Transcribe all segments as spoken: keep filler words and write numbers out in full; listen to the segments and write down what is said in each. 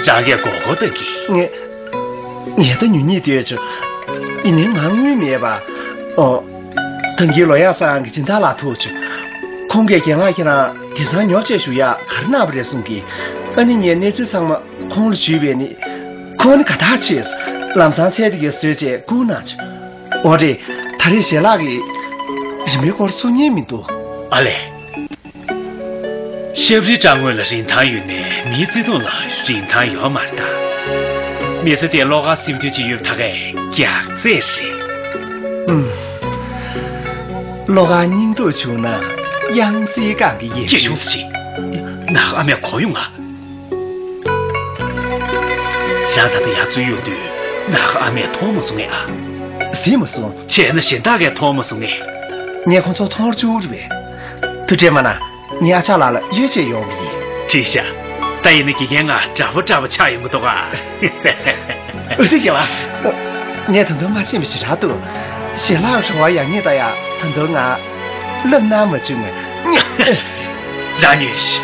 རང་གིས་མགོ་སྐོར་བཏང་གི། ངས་ངས་ད་ཉོ་སྙིང་འདོད་བྱུང་། ཡིན་ནའི་ང་དངུལ་མེད་པ། ཨོ། ཐང་གི་ལོ་ཡག་ཚང་གི་སྦྱིན་བདག་ལགས་ཐུག་བྱུང་། ཁོང་གིས་རྒན་ལགས་ཁྱེད་རང་དེང་སང་ཉོ་ཆ་ཞུ་ཡག་ག་རེ་གནང་བ་རེད་གསུང་གི། ཨ་ནི་ངས་གནས་ཚུལ་ཚང་མ་ཁོང་ལ་ཞུས་པས་ནི། ཁོང་ནི་དགའ་ཐག་ཆོད། ལམ་སང་ཚལ་དེ་གའི་བཟོས་བྱས་བསྐུར་གནང་བྱུང་། འོ་རེད། ད་རེས་ཞལ་ལག་གིས་རིན་མེད་སྐོར་གསུང་མཁན་མི་འདུག་ཨ་ལས། ཤབ་རི་སྦྲང་ངོས་ལ་རིན་ཐང་ཡོད་ནས་མིའི་བརྩེ་དུང་ལ་རིན་ཐང་ཡོད་མ་རེད་ད། མི་ཚེ་དེ་བློ་དཀར་སེམས་སྐྱིད་ཅིག་ཡོད་ད་གས་རྒྱགས་ཚད་རེད། ཨུམ། བློ་དཀར་སྙིང་སྡུག་བྱུང་ན་གཡང་རྩེའི་སྒང་གི་ཡེ། སྐྱིད་ཆུང་ཟེར་ཅིག་ནག་ཨ་མས་གོ་ཡོང་ང་། རང་ད་ལྟ་ཡར་འཛུལ་ཡོང་དུས་ནག་ཨ་མས་མཐོང་མ་སོང་ངས་ཨ། གཟིགས་མ་སོང་། བྱས་ན་གཞན་དག་གིས་མཐོང་མ་སོང་ངས། ངས་ཁོང་ཚོ་མཐོང་རྒྱུ་རེད་པས། དུ་དྲན་མ་ན། ངའི་ཨ་ཅག་ལགས་ལ་གཡོལ་བྱས་ཡོང་གི་ཡིན། ཅི་ཤ། ད་ཡིན་ན་དགེ་རྒན་ང་དྲག་པོ་དྲག་པོ་ཆགས་ཡོང་གི་འདུག་ག་ཨ་ཙི་རྒན་ལགས། ངས་ད་དུང་མ་ཤེས་པ་ཞེ་དྲག་འདུག་ཞལ་ལག་རེ་བ་ཡག་ཉེས་ད་ཡ་ད་དུང་ང་ལབ་གནང་མ་བྱུང་ངས། རང་ཉོན་ཞིག་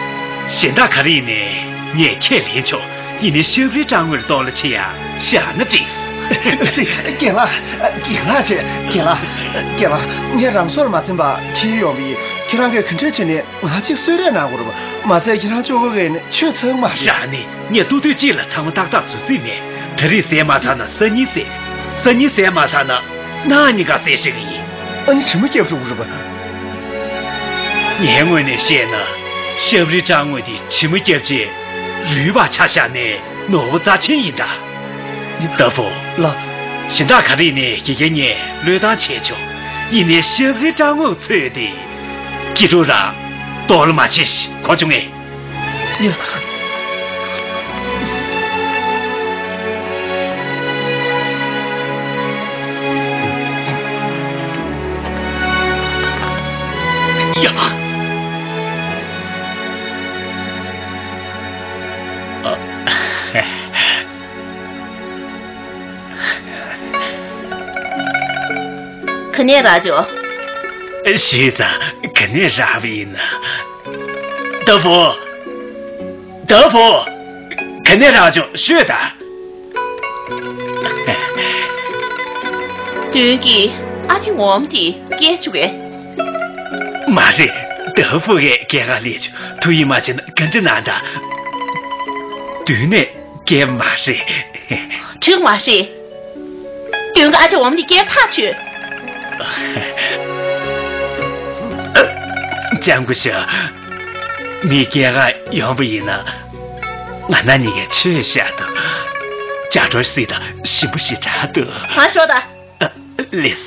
གཞན་དག་ག་རེ་ཡིན་ནའི་ངས་ཁས་ལེན་ཆོག་ཡིན་ནའི་ཤབ་རི་སྦྲང་ངོས་ལ་གཏོང་ལ་ཆེ་ཡ་བཞག་ན་འགྲིག་རྒན་ལགས། རྒན་ལགས་བྱས། རྒན་ལགས། རྒན་ལགས། ངས་རང་སྲོག་ལ་མ་འཛེམས་པ་ཁྱེར་ཡོང་བ་ཡིན། ཁྱེད་རང་གིས་ག་འདྲ་བྱས་ནས་ང་གཅིག་གསོད་རེས་གནང་དགོས་རེད་པ། མ་ཟད་ཁྱེད་རང་གཅིག་པོ་གིས་ནི་ཆོས་ཚང་མ་རེད། བཞག་ནི་ངས་ཏུ་ཏུ་གཅིག་ལ་ཚང་མ་ཏག་ཏག་བཟོ་རྩིས་མེད། ད་རེས་བཟས་མ་ཚར་ན་སང་ཉིན་བཟས། སང་ཉིན་བཟས་མ་ཚར་ན་གནངས་ཉིན་ཀ་བཟས་ཤེས་ཀྱི་ཡིན། ཨ་ནི་དྲི་མ་བརྒྱབ་འགྲོ་གི་རེད་པ། ངའི་ངོས་ནས་བཤད་ན་ཤབ་རི་སྦྲང་ངོས་དེ་དྲི་མ་བརྒྱབ་རྗེས་རུལ་བ་ཆ་བཞག་ནས་ནོར་བུ་རྩ་ཆེན་ཡིན་ད། ལྟ་བུ། ལགས། གཞན་དག་ག་རེ་ནས་དགེ་རྒན་ངས་བློས་བཏང་བྱས་ཆོག་ཡིན་ནའི་ཤབ་རི་སྦྲང་ངོས་ཚོས་ཏེ། སྐྱིད་སྡུག་རང་གཏོར་མ་བྱེད་ཤིག་གོ་བྱུང་ངས། ཡ། ཡ། ཨ། ག་ནས་རག་བྱུང་། ཞུས་ཙང་ག་ནས་རག་པ་ཡིན་ན། ལྟ་བུ། ལྟ་བུ། ག་ནས་རག་བྱུང་ཞུས་དང་། བདུན་གྱིས་ཨ་ཅེ་འོ་མ་དེ་སྐྱེལ་བཅུག་གས། མ་རེད། ལྟ་བུ་གས་སྐྱེལ་ག་སླེབས་བྱུང་། ཐུགས་ཡིད་མ་ཆེས་ན་ག་འདྲ་གནང་དང་། བདུན་ནས། སྐྱེལ་མ་རེད། དྲི་མ་རེད། དོན་གྱི་ཨ་ཅེ་འོ་མ་འདི་སྐྱེལ་ཐག་ཆོད། ལྕམ་སྐུ་ཞབས། མི་སྐྱེལ་ག་ཡོང་པ་ཡིན་ན། ང་རང་གཉིས་ཀས་ཆོས་བཤད་དང་། ལྕགས་སྒྲོག་སྲིད་དང་ཞིམ་པོ་ཞེ་དྲག་འདུག་མ་ཤོག་ད། ལེས།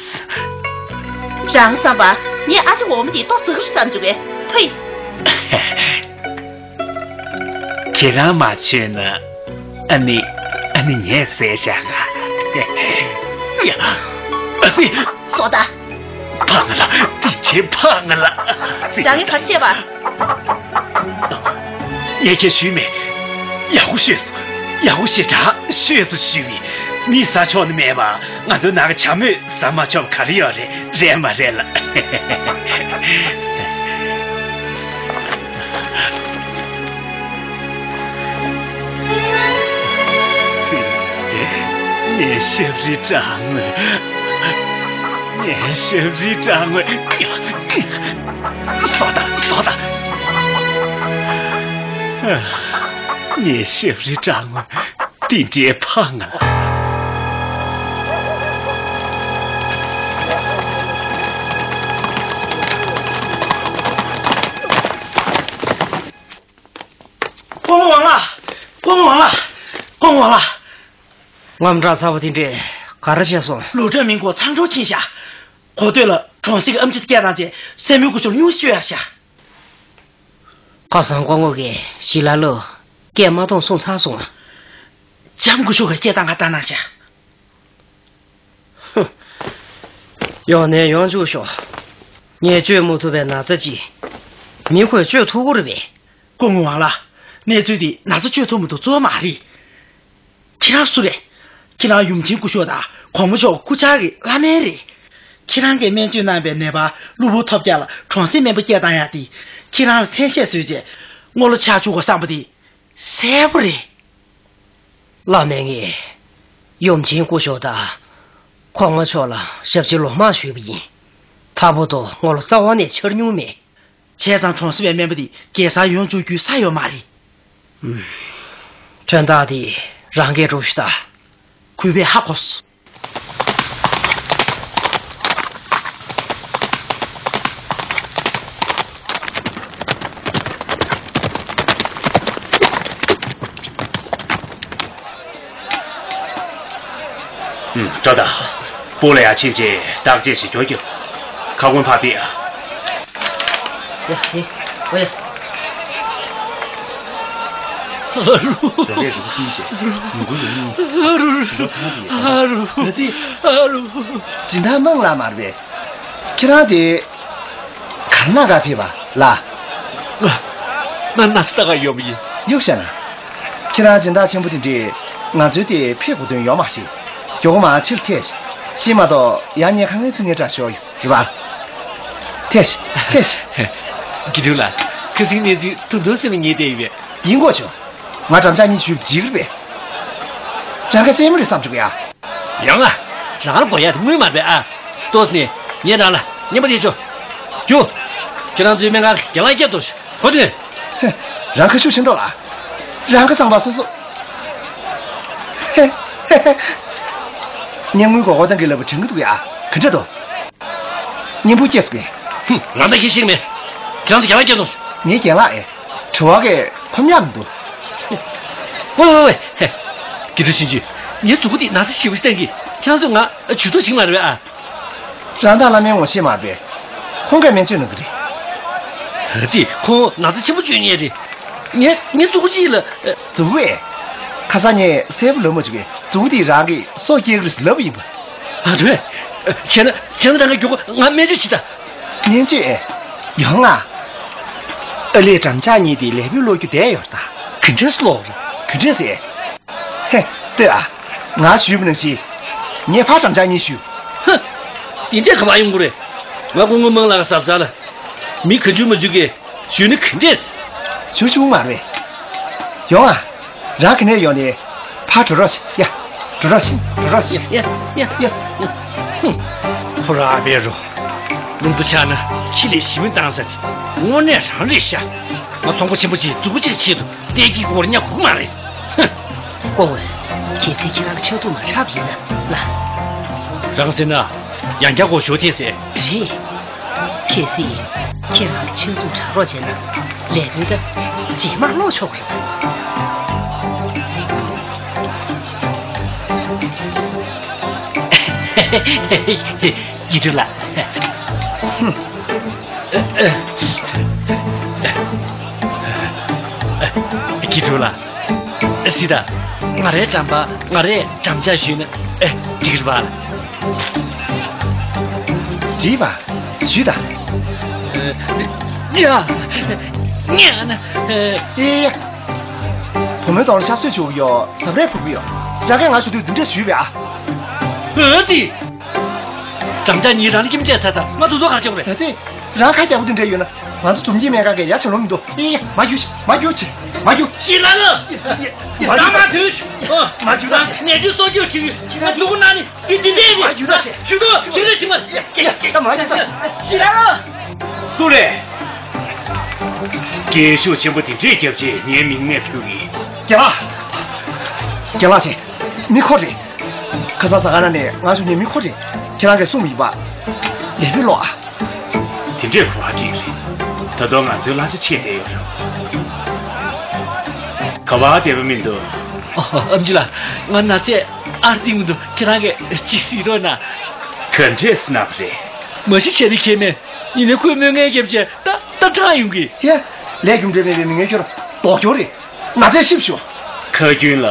རང་བསམ་པ། ངས་ཨ་ཅེ་འོ་མ་འདི་ལྟོ་ཟ་གི་རེད་བསམ་བྱུང་བས། ཕུ་ཡི། ཁྱེད་རང་མ་མཆོད་ན། ཨ་ནི། ཨ་ནི་ངས་བཟས་བཞག་ག་ཡ། ཨ་ཙི། སོ་ད། ཕ་ང་ལ། དེ་བྱས་ཕ་ང་ལ། རང་གིས་ག་རེ་བྱས་པ། ངས་ཁྱེད་ཞུས་མེད། ཡག་པོ་ཤོད་སོང་། ཡག་པོ་ཞེ་དྲག་ཤོད་སོང་ཞུས་པས། མི་ཟ་ཆོག་ནི་མེད་པ། ང་ཚོའི་ནང་གི་བྱ་མོས་ཟ་མ་ཆོག་པ་ག་རེ་ཡོད་རེད། རེད་མ་རེད་ལ། ངའི་ཤབ་རི་སྦྲང་ངོས། ངའི་ཤབ་རི་སྦྲང་ངོས། སོ་ད། སོ་ད། ངའི་ཤབ་རི་སྦྲང་ངོས། དེ་འདྲའི་ཕངས་ང་། སྐུ་ངོ་ཝང་ལགས། སྐུ་ངོ་ཝང་ལགས། སྐུ་ངོ་ཝང་ལགས། དངངས་སྐྲག་ཚ་པོ་དེ་འདྲས་ག་རེ་བྱས་སོང་། ལུའུ་ཀྲང་མིང་ཁོ་མཚང་སྒྲོག་ཕྱིན་ཤག་གོ་ཐོས་ལ་གྲོང་གསེབ་ཀྱི་ཨམ་ཆི་སྐད་བཏང་རྗེས་སྲས་མོའི་སྐུ་ཞབས་སྙུང་གཞི་བཅོས་ཡག་བྱ། ཁ་སང་སྐུ་ངོ་གིས་ཞི་ལ་ལོ་སྐད་མ་གཏོང་གསུངས་ཚར་སོང་། ལྕམ་སྐུ་ཞབས་ཀྱིས་སྐད་བཏང་ག་བཏང་གནང་ཤག་ཧུམ། ཡོང་ནས་ཡོང་བཅུག་ཤོག་ངས་བཅོས་མ་ཐུབ་པའི་ན་ཚ་ཅིག་མི་ཁོས་བཅོས་ཐུབ་ཀྱི་རེད་པས། སྐུ་ངོ་ཝང་ལགས། གནས་ཚུལ་འདི་ན་ཚ་བཅོས་ཐུབ་མི་ཐུབ་གཙོ་བོ་མ་རེད། ཁྱེད་རང་སུ་རེད། ཁྱེད་རང་ཡུམ་ཆེན་སྐུ་ཞབས་དང་གོང་མ་མཆོག་སྐུ་ཕྱྭ་གི་བླ་སྨན་རེད། ཁྱེད་རང་གིས་སྨན་བཅོས་གནང་པའི་ནད་པ་གློ་བུར་ཐོལ་རྒྱག་ལ་གྲོང་གསེབ་སྨན་པ་སྐད་བཏང་ཡག་དེ། ཁྱེད་རང་ལ་མཚན་ཤས་བཟོས་རྗེས་སྔོན་ལ་ཆགས་བཅུག་དགོས་བསམ་པ་དེ་གསལ་པོ་རེད། བླ་མ་ངས་ཡུམ་ཆེན་སྐུ་ཞབས་དང་གོང་མ་མཆོག་ལ་ཞབས་ཕྱི་ལོ་མང་ཞུས་པ་ཡིན། ད་བར་དུ་ངོ་ལོག་རྩ་བ་ནས་འཆར་མྱོང་མེད། བྱས་ཙང་གྲོང་གསེབ་པའི་སྨན་པ་དེ་རྒྱལ་སར་ཡོང་བཅུག་རྒྱུའི་ས་ཡོད་མ་རེད། ཨུམ། དོན་དག་དེ་རང་གིས་སྒྲུབ་ཤིག་དང་། གུས་པས་ཧ་གོ་སོང་། ཨུམ། སྤྲོ་དང་། སྤོ་ལ་ཡར་ཕྱིན་རྗེས་བརྟག་དཔྱད་ཞིག་རྒྱོབ་རྒྱུ། ཁ་སྐོང་ཕར་ཕུད་ཨ། ཡ། ཡ། ཨ་ཡ། ཨ་རུ། ཟ་རེས་རུ་ཁུ་ཤིང་ཞེས་ཉུ་གུ་ཡོད་ནི། ཨ་རུ། ཞི་བ་ཐང་དུ་ཡོད། ཨ་རུ། ད་དེ། ཨ་རུ། སྦྱིན་བདག་དམངས་ལ་མར་བས། ཁྱེད་རང་དེ། གར་ན་ག་ཕེབས་པ་ལ། ང་ན་ཚ་ད་ག་ཡོད་པ་ཡིན། གཡུག་བཞག་ན། ཁྱེད་རང་སྦྱིན་བདག་ཆེན་པོ་དེ་འདྲས་ང་ཚོའི་དེ་ཕེབས་དགོས་དོན་ཡོད་མ་རེད། མགྱོགས་པོ་མར་ཕྱིར་ཐད་ཤིག་ཤེས་མ་གཏོགས་ཡང་ཉལ་ཁང་ངའི་ཚིག་ངན་སྐྲག་ཤོར་ཡོད་རེད་པ། ཐད་ཤིག་ཐད་ཤིག་དགེ་ཕྲུག་ལགས། ཁ་སང་གནས་ཚུལ་ཐུང་ཐུང་ཙམ་ངས་བལྟས་ཡོད་པས། ཡིན་གོ་ཆོག་ང་འགྲམ་ལྕག་གཉིས་གཞུས་པ་འཇིགས་རེད་པས། རང་ག་རྩེད་མོ་རེད་བསམ་བྱུང་ཡ། ཡོང་ང་། རང་ལ་དགོས་ཡ་དེ་དངུལ་མ་རེད་པས་ཨ། ཏོག་ཙམ་ནས་ངས་རང་ལ་བརྙན་པར་ཡེ་ཆོག་རྒྱུ། ཁྱེད་རང་ཚོའི་སྨན་ཁང་གི་རྒྱལ་ལ་སྐྱེལ་ཐུབ་ཤོག་གོ་དྲན། ཧེ། རང་ཁ་ཤུགས་ཆེན་ཐོག་ལ། རང་ཁ་གཙང་པ་སོ་སོ། ཧེ། ཧེ་ཧེ། སྙན་ངག་གོ་གོ་དང་གི་ལབ་པ་དྲན་གི་འདུག་ཡ། ག་འདྲ་འདུག་སྙན་པོ་སྐྱེས་སོང་གི། ཧུམ། ང་ད་ཁྱེད་ཤེས་ཀྱི་མེད། ཁྱེད་རང་ཚོ་རྒྱལ་བ་སྐྱོན་དང་། ངའི་རྒན་ལགས་ཨེ། དྲི་བ་གས་ཁོམ་ཡག་མི་འདུག་ཝེ་ཝེ་ཝེ། ཧེ། དགེ་ཕྲུག་ཆུང་ཆུང་། ངའི་གཟུགས་པོ་འདི་ན་ཚ་ཞེ་པོ་ཞིག་བསྟན་གི། ཁྱེད་རང་ཚོས་ང་ཇུས་གཏོགས་བྱེད་ཀྱི་མ་རེད་པས་ཨ། རང་དང་བླ་མའི་ངོ་ཤེས་མ་རེད་པས། ཁོང་གིས་སྨན་བཅོས་གནང་གི་རེད། ཨ་ཙི། ཁོང་ན་ཚ་ཆེན་པོ་བཅོས་མཁན་རེད། ངའི་ངའི་གཟུགས་པོ་གཅིག་ལ། ཨ། གཟུགས་པོ་ཨེ། ཁ་སང་ངས་གསལ་པོ་ལབ་མ་བྱུང་བས་གཟུགས་པོ་འདིས་རང་གི་སྲོག་སྐྱེལ་གི་རེད་ལབ་པ་ཡིན་པ། ཨ། རེད། བྱས་ན་བྱས་ན་རང་གིས་མགྱོགས་པོ་ང་སྨན་བཅོས་བྱེད་དང་། སྨན་བཅོས་ཨེ། ཡོང་ང་། ཨ་ལས་འགྲམ་ལྕག་གཉིས་དེ་ལེགས་པོ་སློག་རྒྱུ་བསྡད་ཡོད་ད། ག་འདྲས་སློག་རེད། ག་འདྲས་ཟེར། ཧེ། ལྟོས་ཨ། ང་ཞུས་པ་ནང་བཞིན། ངས་ཕར་འགྲམ་ལྕག་གཉིས་གཞུས། ཧ། དེ་འདྲས་ག་པར་ཡོང་གི་རེད། ང་སྐུ་ངོ་མང་ལགས་ཀྱི་གཟབ་གཟབ་ལ། མི་ག་ཚོད་མ་ཚོད་ཀྱིས་ཞུས་ན་ག་འདྲས། ཞུ་ཆོག་མ་རེད། ཡོང་ཨ། རང་ག་ནས་ཡོང་ནས་ཕར་འགྲོ་རོགས་བྱེད། ཡ། འགྲོ་རོགས་བྱེད། འགྲོ་རོགས་བྱེད། ཡ་ཡ་ཡ་ཡ། ཧུམ། ཁོ་རང་ཨ་བེ་རུ། ལུང་དུ་ཆགས་ན་ཁྱི་ལས་ཞི་མི་བཏང་ས་དེ་དངོས་གནས་རང་རེད་ཤག་ང་ཚོང་པ་ཆེན་པོ་ཅིག་མཛུབ་གུ་གཅིག་ཆེད་དུ་བསྡད་ཀྱི་སྐོར་ཉག་གུག་མ་རེད། ཧུམ། སྐུ་ངོ། གལ་སྲིད་ཁྱེད་རང་གི་ཕྱག་ཐུག་མ་ཆག་པ་ཡིན་ན་ལ། རང་ཟེར་ན་ཡང་བསྐྱར་སྒོ་ཞུ་ཐེངས་ཟེར། རེད། གལ་སྲིད་ཁྱེད་རང་གི་ཕྱག་ཐུག་དྲག་རོགས་བྱས་ན་ལས་དོན་ད་རྗེས་མ་ལོག་ཆོག་གི་རེད། ཡིག་འབྲུ་ལ། ཧུམ། ཡིག་འབྲུ་ལ། སི་ད། ང་རའི་འགྲམ་པ་ང་རས་འགྲམ་ལྕག་གཞུས་ན་ཨེ་འགྲིག་རེད་པ། འགྲིག་པ། གཞུས་དང་། ཡ། ཉན། ཡ་ཡ། བུ་མོའི་གདོང་ལ་ཤ་ཚོད་བྱུག་གི་ཡོད། ཟབ་རས་ཕུབ་ཀྱི་ཡོད། ར་གས་ང་ཞུ་དུས་འཛིན་གྲྭ་ཞུས་པས་ཨ། འོ་དེ། འགྲམ་ལྕག་གཉིས་རང་ལ་སྐྱེམས་སྤྲད་ཚར་ད་ང་དུ་ཚོ་གར་བྱེད་དགོས་རེད། ད་ཚེ། རང་ཁ་རྒྱག་པོ་དེ་འདྲ་ཡོད་ན་ང་ཚོ་འཛུམ་གྱིས་སྨན་ཁང་གི་ཡ་བྱེད་ལོང་མི་འདུག་ཨེ་ཡ། མ་རྒྱུག་མ་རྒྱུག་ཆེ། མ་རྒྱུག་ཤི་ལ་ལ། མ་རྒྱུག་ད་མ་ཐུག་མ་རྒྱུག་ད་ཆེ། ནད་དུག་གསོག་རྒྱུ་ཞིག་ཡོད། ང་ཐུག་ན་ནི་འདི་འདི་འདྲས་རེད། མ་རྒྱུག་ད་ཆེ། ཞུ་དོ་ཞུ་རེ་ཞུ་མ་རེད། ཡ་ཡ་ད་མ་རྒྱུག་ད། ཤི་ལ་ལ། སུ་རེད། རྒན་ཤོས་ཆེན་པོ་དེ་འདྲས་རྒྱབ་ཆེ་ངའི་མིང་ནས་ཐུག་གི། རྒན་ལགས། རྒན་ལགས་ཆེ། མི་ཁོ་རེད། ཁ་སང་ཟ་ཁང་ནང་ནས་ང་ཚོ་ནས་མི་ཁོ་རེད། ཁྱེད་རང་གིས་གསུངས་པ་ཡིན་པ། ལས་ཕུད་ལོག་ཨ། དེ་འདྲས་གོ་བ་འགྲིག་རེད། ད་དུང་ང་ཚོའི་གླ་ཆ་ཆད་བསྡད་ཡོད་རེད། ག་བ་བསྡད་པ་མི་འདུག་ཨ་ཨ་ཨམ་ཆི་ལགས། ང་ན་ཚས་ཨར་ཏིང་མི་འདུག་ཁྱེད་རང་གིས་ཅིག་གཟིགས་རོགས་གནང་། ག་འདྲས་སྣབས་རེད། མ་གཞི་བྱས་ནས་ཁྱད་མེད། ཡིན་ནའི་ཁོས་མོས་ངན་རྒྱབ་བྱས་ད་ད་དྲག་ཡོང་གི། ཡ། ལས་རྒྱུ་འབྲས་མེད་པའི་མི་ངན་ཁྱོད་ལྡོག་ཁྱོད་རེད། ང་ཚོས་ཤེས་ཤོག་ཁ་རྒྱུན་ལ།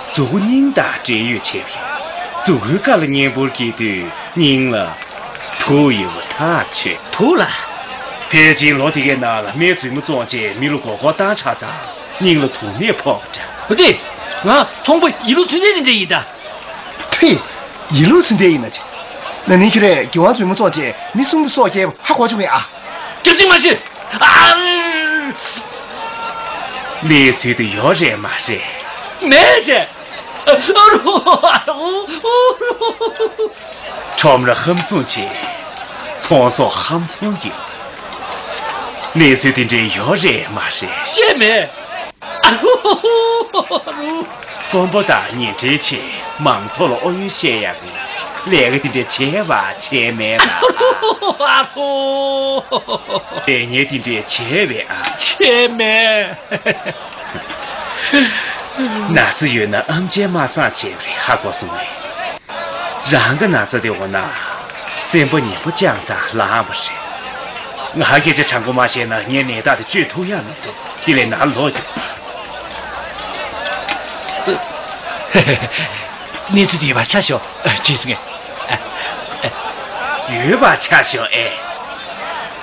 མཛུ་གུ་སྙིང་དང་འབྲེལ་ཡོད་བྱས་པ་རེད། མཛུ་གུའི་ཀ་ལ་གཉན་འབུར་སྐྱེས་དུས་སྙིང་ལ། དུག་ཡོད་པ་ཐག་ཆོད། དུག་ལ། ཕལ་ཆེར་ལོ་དེ་གའི་ནང་ལ་སྨན་རྫུན་མ་བཙོངས་རྗེས་མི་ལ་མགོ་སྐོར་བཏང་ཆགས་ཙང་སྙིང་ལ་དུག་ནད་ཕོག་པ་འདྲ། འོ་དེ། ང་ཚོང་པ་ཡིན་ལུགས་ཚུལ་ལྡན་དེ་འདྲ་ཡིན་ད། ཕི། ཡིན་ལུགས་ཚུལ་ལྡན་ཡིན་ན་ཅི། ན་ནིང་ཁྱོད་རས་རྒྱལ་དབང་རྫུན་མ་བཙོངས་རྗེས་མི་གསུམ་གྱི་སྲོག་སྐྱེལ་བ་ཧ་གོ་བྱུང་ངས་ཨ། སྐྱག་རྫུན་མ་བྱེད། ཨ། གནས་ཚུལ་དེ་ཡོད་རེད་མ་རེད། མེད་ཟེར། ཁྲོམ་ར་ཧམ་སོང་ཆེ། ཚོང་ཟོག་ཧམ་སོང་གི། གནས་ཚུལ་དེ་འདྲའི་ཡོད་རེད་མ་རེད། ཤེས་མེད། དཀོན་པོ་དང་ཉེ་འབྲེལ་ཆེ། མང་ཚོགས་ལ་ཨོ་ཡོན་བཤད་ཡག་གི་ལས་ཀ་དེ་འདྲ་བྱས་པ་བྱས་མེད་པ། ཨ་ཁུ། ལས་ངན་དེ་འདྲ་བྱས་པས་ཨ། བྱས་མེད། ན་ཚ་ཡོད་ན་ཨམ་ཆིའི་མ་སངས་བྱས་པ་རེད། ཧ་གོ་སོང་ངས། རང་གི་ན་ཚ་དེ་འོ་ན་སེམས་པ་ངན་པོ་ཅང་ཙང་ལངས་པ་རེད། ང་སྐད་ཆ་དྲང་པོ་མ་བཤད་ན་ངས་ནད་རྟགས་དེ་བཅོས་ཐུབ་ཡག་མི་འདུག་དེ་ལས་ནར་ལོག་རྒྱུགས། གནས་ཚུལ་དེ་ཡོད་པ་ཆ་ཞོག་ཨ། བྲིས་སོང་ངས། ཡོད་པ་ཆ་ཞོག་ཨེ།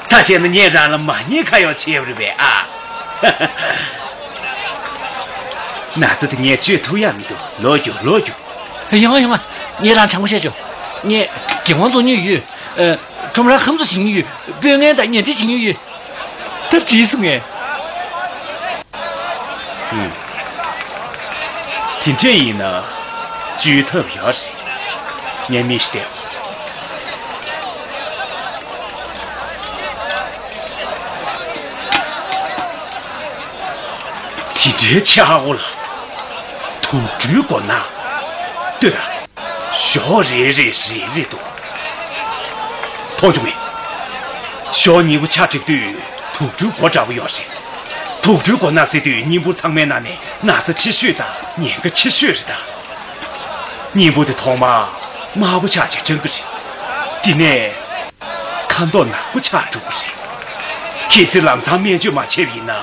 ད་བྱས་ན་ངས་རང་ལ་མ་ཉེས་ཁ་གཡོག་བྱས་པ་རེད་པས་ཨ། ན་ཚ་དེ་ངས་བཅོས་ཐུབ་ཡག་མི་འདུག་ལོག་རྒྱུགས། ལོག་རྒྱུགས། ཡོང་ང་ཡོང་ང་། ངས་རང་དྲང་པོ་བཤད་ཆོག་ངས་རྒྱལ་དབང་བཙོང་མྱོང་ཡོད། ཨ། ཁྲོམ་ར་ཧམ་བཟོ་བྱེད་མྱོང་ཡོད། དཔོན་ངན་དང་ཉེ་འབྲེལ་བྱེད་མྱོང་ཡོད། ད་བྲིས་སོང་ངས། ཨུམ། དེ་འདྲ་ཡིན་ན་བཅོས་ཐབས་ཡོད་རེད། ངས་མི་ཞིག་བསྟན། དེ་འདྲའི་ཆག་སྒོ་ལ་དུག་སྦྲུལ་མགོ་ནག་ལྟོས་དང་། ཞོགས་རེ་རེ་རེ་རེ་འདུག་མཐོང་རྒྱུ་མེད། ཞོགས་སྙིང་པོ་ཆ་འགྲིག་དུས་དུག་སྦྲུལ་མགོ་འདྲ་པོ་ཡོད་རེད། དུག་སྦྲུལ་མགོ་ནག་ཟེར་དུས་སྙིང་པོ་ཚང་མའི་ནང་ནས་ན་ཚ་ཆེ་ཤོས་དང་ཉེན་ཁ་ཆེ་ཤོས་རེད་ད། སྙིང་པོ་དེ་ཐོག་མར་དམར་པོ་ཆགས་ཆགས་སྐྲངས་ཀྱི་རེད། དེ་ནས་ཁ་མདོག་ནག་པོ་ཆགས་འགྲོ་གི་རེད། གལ་སྲིད་ལམ་སང་སྨན་བཅོས་མ་བྱས་པ་ཡིན་ན་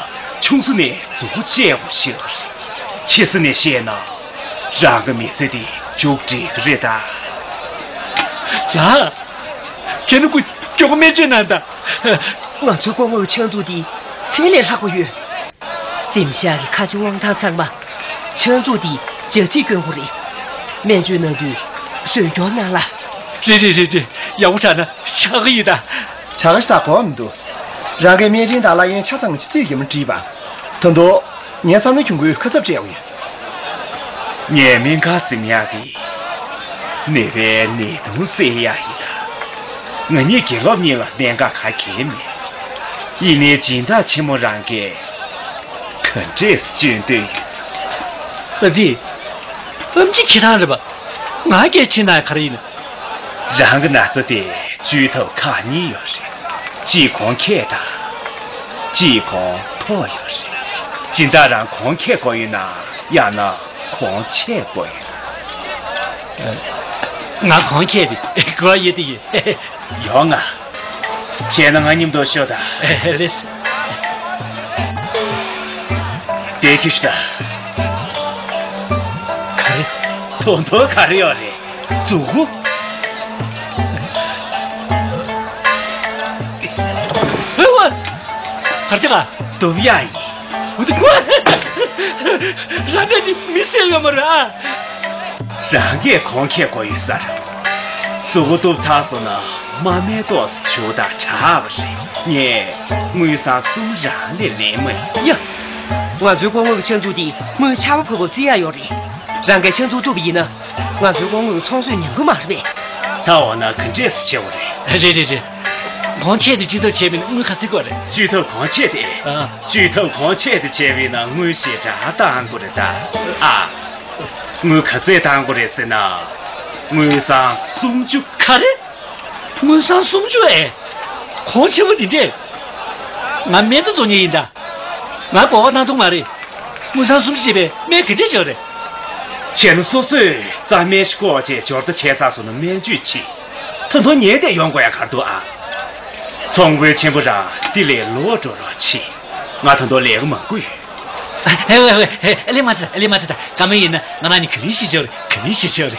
ཆུང་ས་ནས་མཛུ་གུ་བཅད་དགོས་ཤེས་པ་རེད། ཆེ་ས་ནས་བཤད་ན་རང་གི་མི་ཚེ་དེ་མཇུག་སྒྲིལ་གི་རེད་ད། ལགས། ཁྱེད་ནི་ཀུ་མགྱོགས་པོ་སྨན་བཅོས་གནང་དང་། ང་ཚོའི་སྐུ་ངོ་གི་ཕྱག་མཛུབ་དེ་ཚད་ལས་ལྷག་པོ་ཡོད། སེམས་ཤར་གྱི་ཁ་ཆེ་དབང་ཐང་ཚང་མ། ཕྱག་མཛུབ་དེ་ལྗགས་རྩིས་སྐྱོན་དགོས་རེད། སྨན་བཅོས་གནང་དུས་གཟོད་སྐྱོར་གནང་ལ། རེད་རེད་རེད་རེད། ཡག་པོ་ཆགས་ན་ཆགས་ཀྱི་ཡོད་ད། ཆགས་ཀྱི་ད་གོ་མི་འདུག་རང་གིས་སྨན་རིན་དང་གླ་ཡོན་ཆ་ཚང་ཅི་རྩིས་ཀྱི་མི་བྲིས་པ། ད་དུང་ངས་བསམ་བློ་གྱོང་གུན་ཁ་གསབ་སྤྲད་ཡོང་ཡོད། ངས་སྨན་ཁང་ཟིན་ཡག་གི་ནད་པའི་ནད་གདོན་སེལ་ཡག་ཡིན་ད། ང་གཉིས་དགེ་སློབ་གཉིས་ལ་གནད་འགག་ག་གེ་མེད། ཡིན་ནའི་སྦྱིན་བདག་ཆེན་མོ་རང་གིས་ག་འདྲས་སེ་བཅོས་འདོད་ཡོད། ཨ་ཙི། ཨམ་ཆི་ཁྱེད་རང་རེད་པ། ང་སྐད་ཆེ་ན་ག་རེ་ཡིན། རང་གི་ན་ཚ་དེ་བཅོས་ཐབས་ཁག་གཉིས་ཡོད་རེད། གཅིག་གོང་ཁེ་དང་། གཅིག་གོང་མཐོ་ཡོད་རེད། སྦྱིན་བདག་རང་གོང་ཁེ་དགོས་ཡོད་ན་ཡང་ན་གོང་ཆེ་དགོས་ཡོད་ན། ང་གོང་ཁེ་དེ་དགོས་ཡོད་དེ་ཡིན། ཡོང་ང་། བྱས་ན་ང་མཉམ་དུ་ཤོག་དང་། ལེས། དེ་ཁྱི་ཤི་ད། ག་རེ། དོ་དོ་ག་རེ་ཡོད་རེད། མཛུ་གུ། ཨེ་ཝ། གར་ཅི་ག་སྡུག་ཡ་ཡིན། འུ་ཐུ། རང་ག་ནི་མི་སེ་ཡོད་མ་རེད་ཨ། རང་གིས་གོང་ཁེ་དགོས་ཡོད་ས་རེད། མཛུ་གུ་གཏུབ་ཚར་སོང་ན་མ་སྨད་ཏོག་ཞུ་དང་ཆགས་པ་རེད། ངས་དངུལ་སྲང་གསུམ་རང་ལས་ལེན་མ་ཡིན། ཡ། ང་ཚོའི་སྐུ་ངོ་གི་ཕྱག་མཛུབ་དེ་དངུལ་ཆར་པ་བབས་པ་བརྩི་ཡག་ཡོད་རེད། རང་གིས་ཕྱག་མཛུབ་གཏུབ་པ་ཡིན་ན་ང་ཚོའི་སྐུ་ངོ་གི་ཚོང་སོས་ཉམས་ཀྱི་མ་རེད་པས། ད་འོ་ན་ག་འདྲས་སེ་བྱེད་དགོས་རེད། རེད་རེད་རེད། གོང་ཆེ་དེ་བཅོས་ཐབས་བྱས་པ་ཡིན་ན་དངུལ་ག་ཚོད་དགོས་རེད། བཅོས་ཐབས་གོང་ཆེ་དེ། ཨ། བཅོས་ཐབས་གོང་ཆེ་དེ་བྱས་པ་ཡིན་ན་དངུལ་ཞེ་དྲག་བཏང་དགོས་རེད་ད། ཨ། དངུལ་ག་ཚོད་བཏང་དགོས་རེད་ཟེར་ན། དངུལ་སྲང་སུམ་ཅུ། ག་རེ། དངུལ་སྲང་སུམ་ཅུ་ཨེ། གོང་ཆེན་པོ་འདི་འདྲས། ང་སྨན་བཟོ་བཟོ་མཁན་ཡིན་ད། ང་དགོས་པ་གནང་ཐུབ་མ་རེད། དངུལ་སྲང་སུམ་ཅུ་བྱས་པའི་སྨན་ག་འདྲས་བྱས་རེད། བྱས་ན་སོ་སོས་རྩྭ་སྨན་ཞིག་བརྐོ་བྱས་སྦྱོར་རྟ་བྱས་ཚར་སོང་ན་སྨན་བཅོས་བྱེད། ད་དུང་ཉལ་བསྡད་ཡོང་དགོས་ཡ་ག་རེ་འདུག་ཨ། ཚོང་དཔོན་ཆེན་པོ་རང་འདི་ལས་ལོག་འགྲོ་རོགས་བྱེད། ང་ད་དུང་ལས་ཀ་མང་པོ་ཡོད། ཨེ་ཝེ་ཝེ། ཨེ་ལེ་མ་ཚ། ཨེ་ལེ་མ་ཚ། ད་བཀའ་མོལ་ཡིན་ན་ང་རང་ནི་ག་རེ་ཞིག་བྱས་རེད། ག་རེ་ཞིག་བྱས་རེད།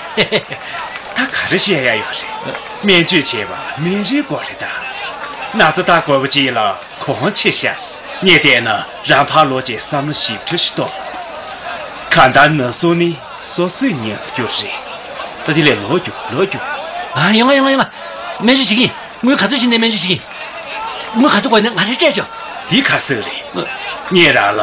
ད་ག་རེ་བཤད་ཡ་ཡོད་རེད། སྨན་བཅོས་བྱས་པ་སྨན་རིན་དགོས་རེད་ད། ན་ཚ་ད་དགོས་པ་ཅིག་ལ་གོང་ཆེ་ཤ། ངས་བལྟས་ན་རང་ཕར་ལོག་བྱས་བསམ་བློ་ཞིབ་ཕྲ་ཞིག་གཏོང་། གང་ལྟར་ན་ཟུག་ནི་སོ་སོས་ཉར་རྒྱུ་རེད། ད་དེ་ལས་ལོག་རྒྱུགས། ལོག་རྒྱུགས། ཨ། ཡོང་ང་ཡོང་ང་ཡོང་ང་། སྨན་བཅོས་བྱེད་ཀྱི་ཡིན། དངུལ་ག་ཚོད་བྱིན་ནས་སྨན་བཅོས་བྱེད་ཀྱི་ཡིན། དངུལ་ག་ཚོད་དགོས་ན་ང་རས་སྤྲད་ཆོག་འདི་ག་ཚོད་རེད། ངས་རང་ལ་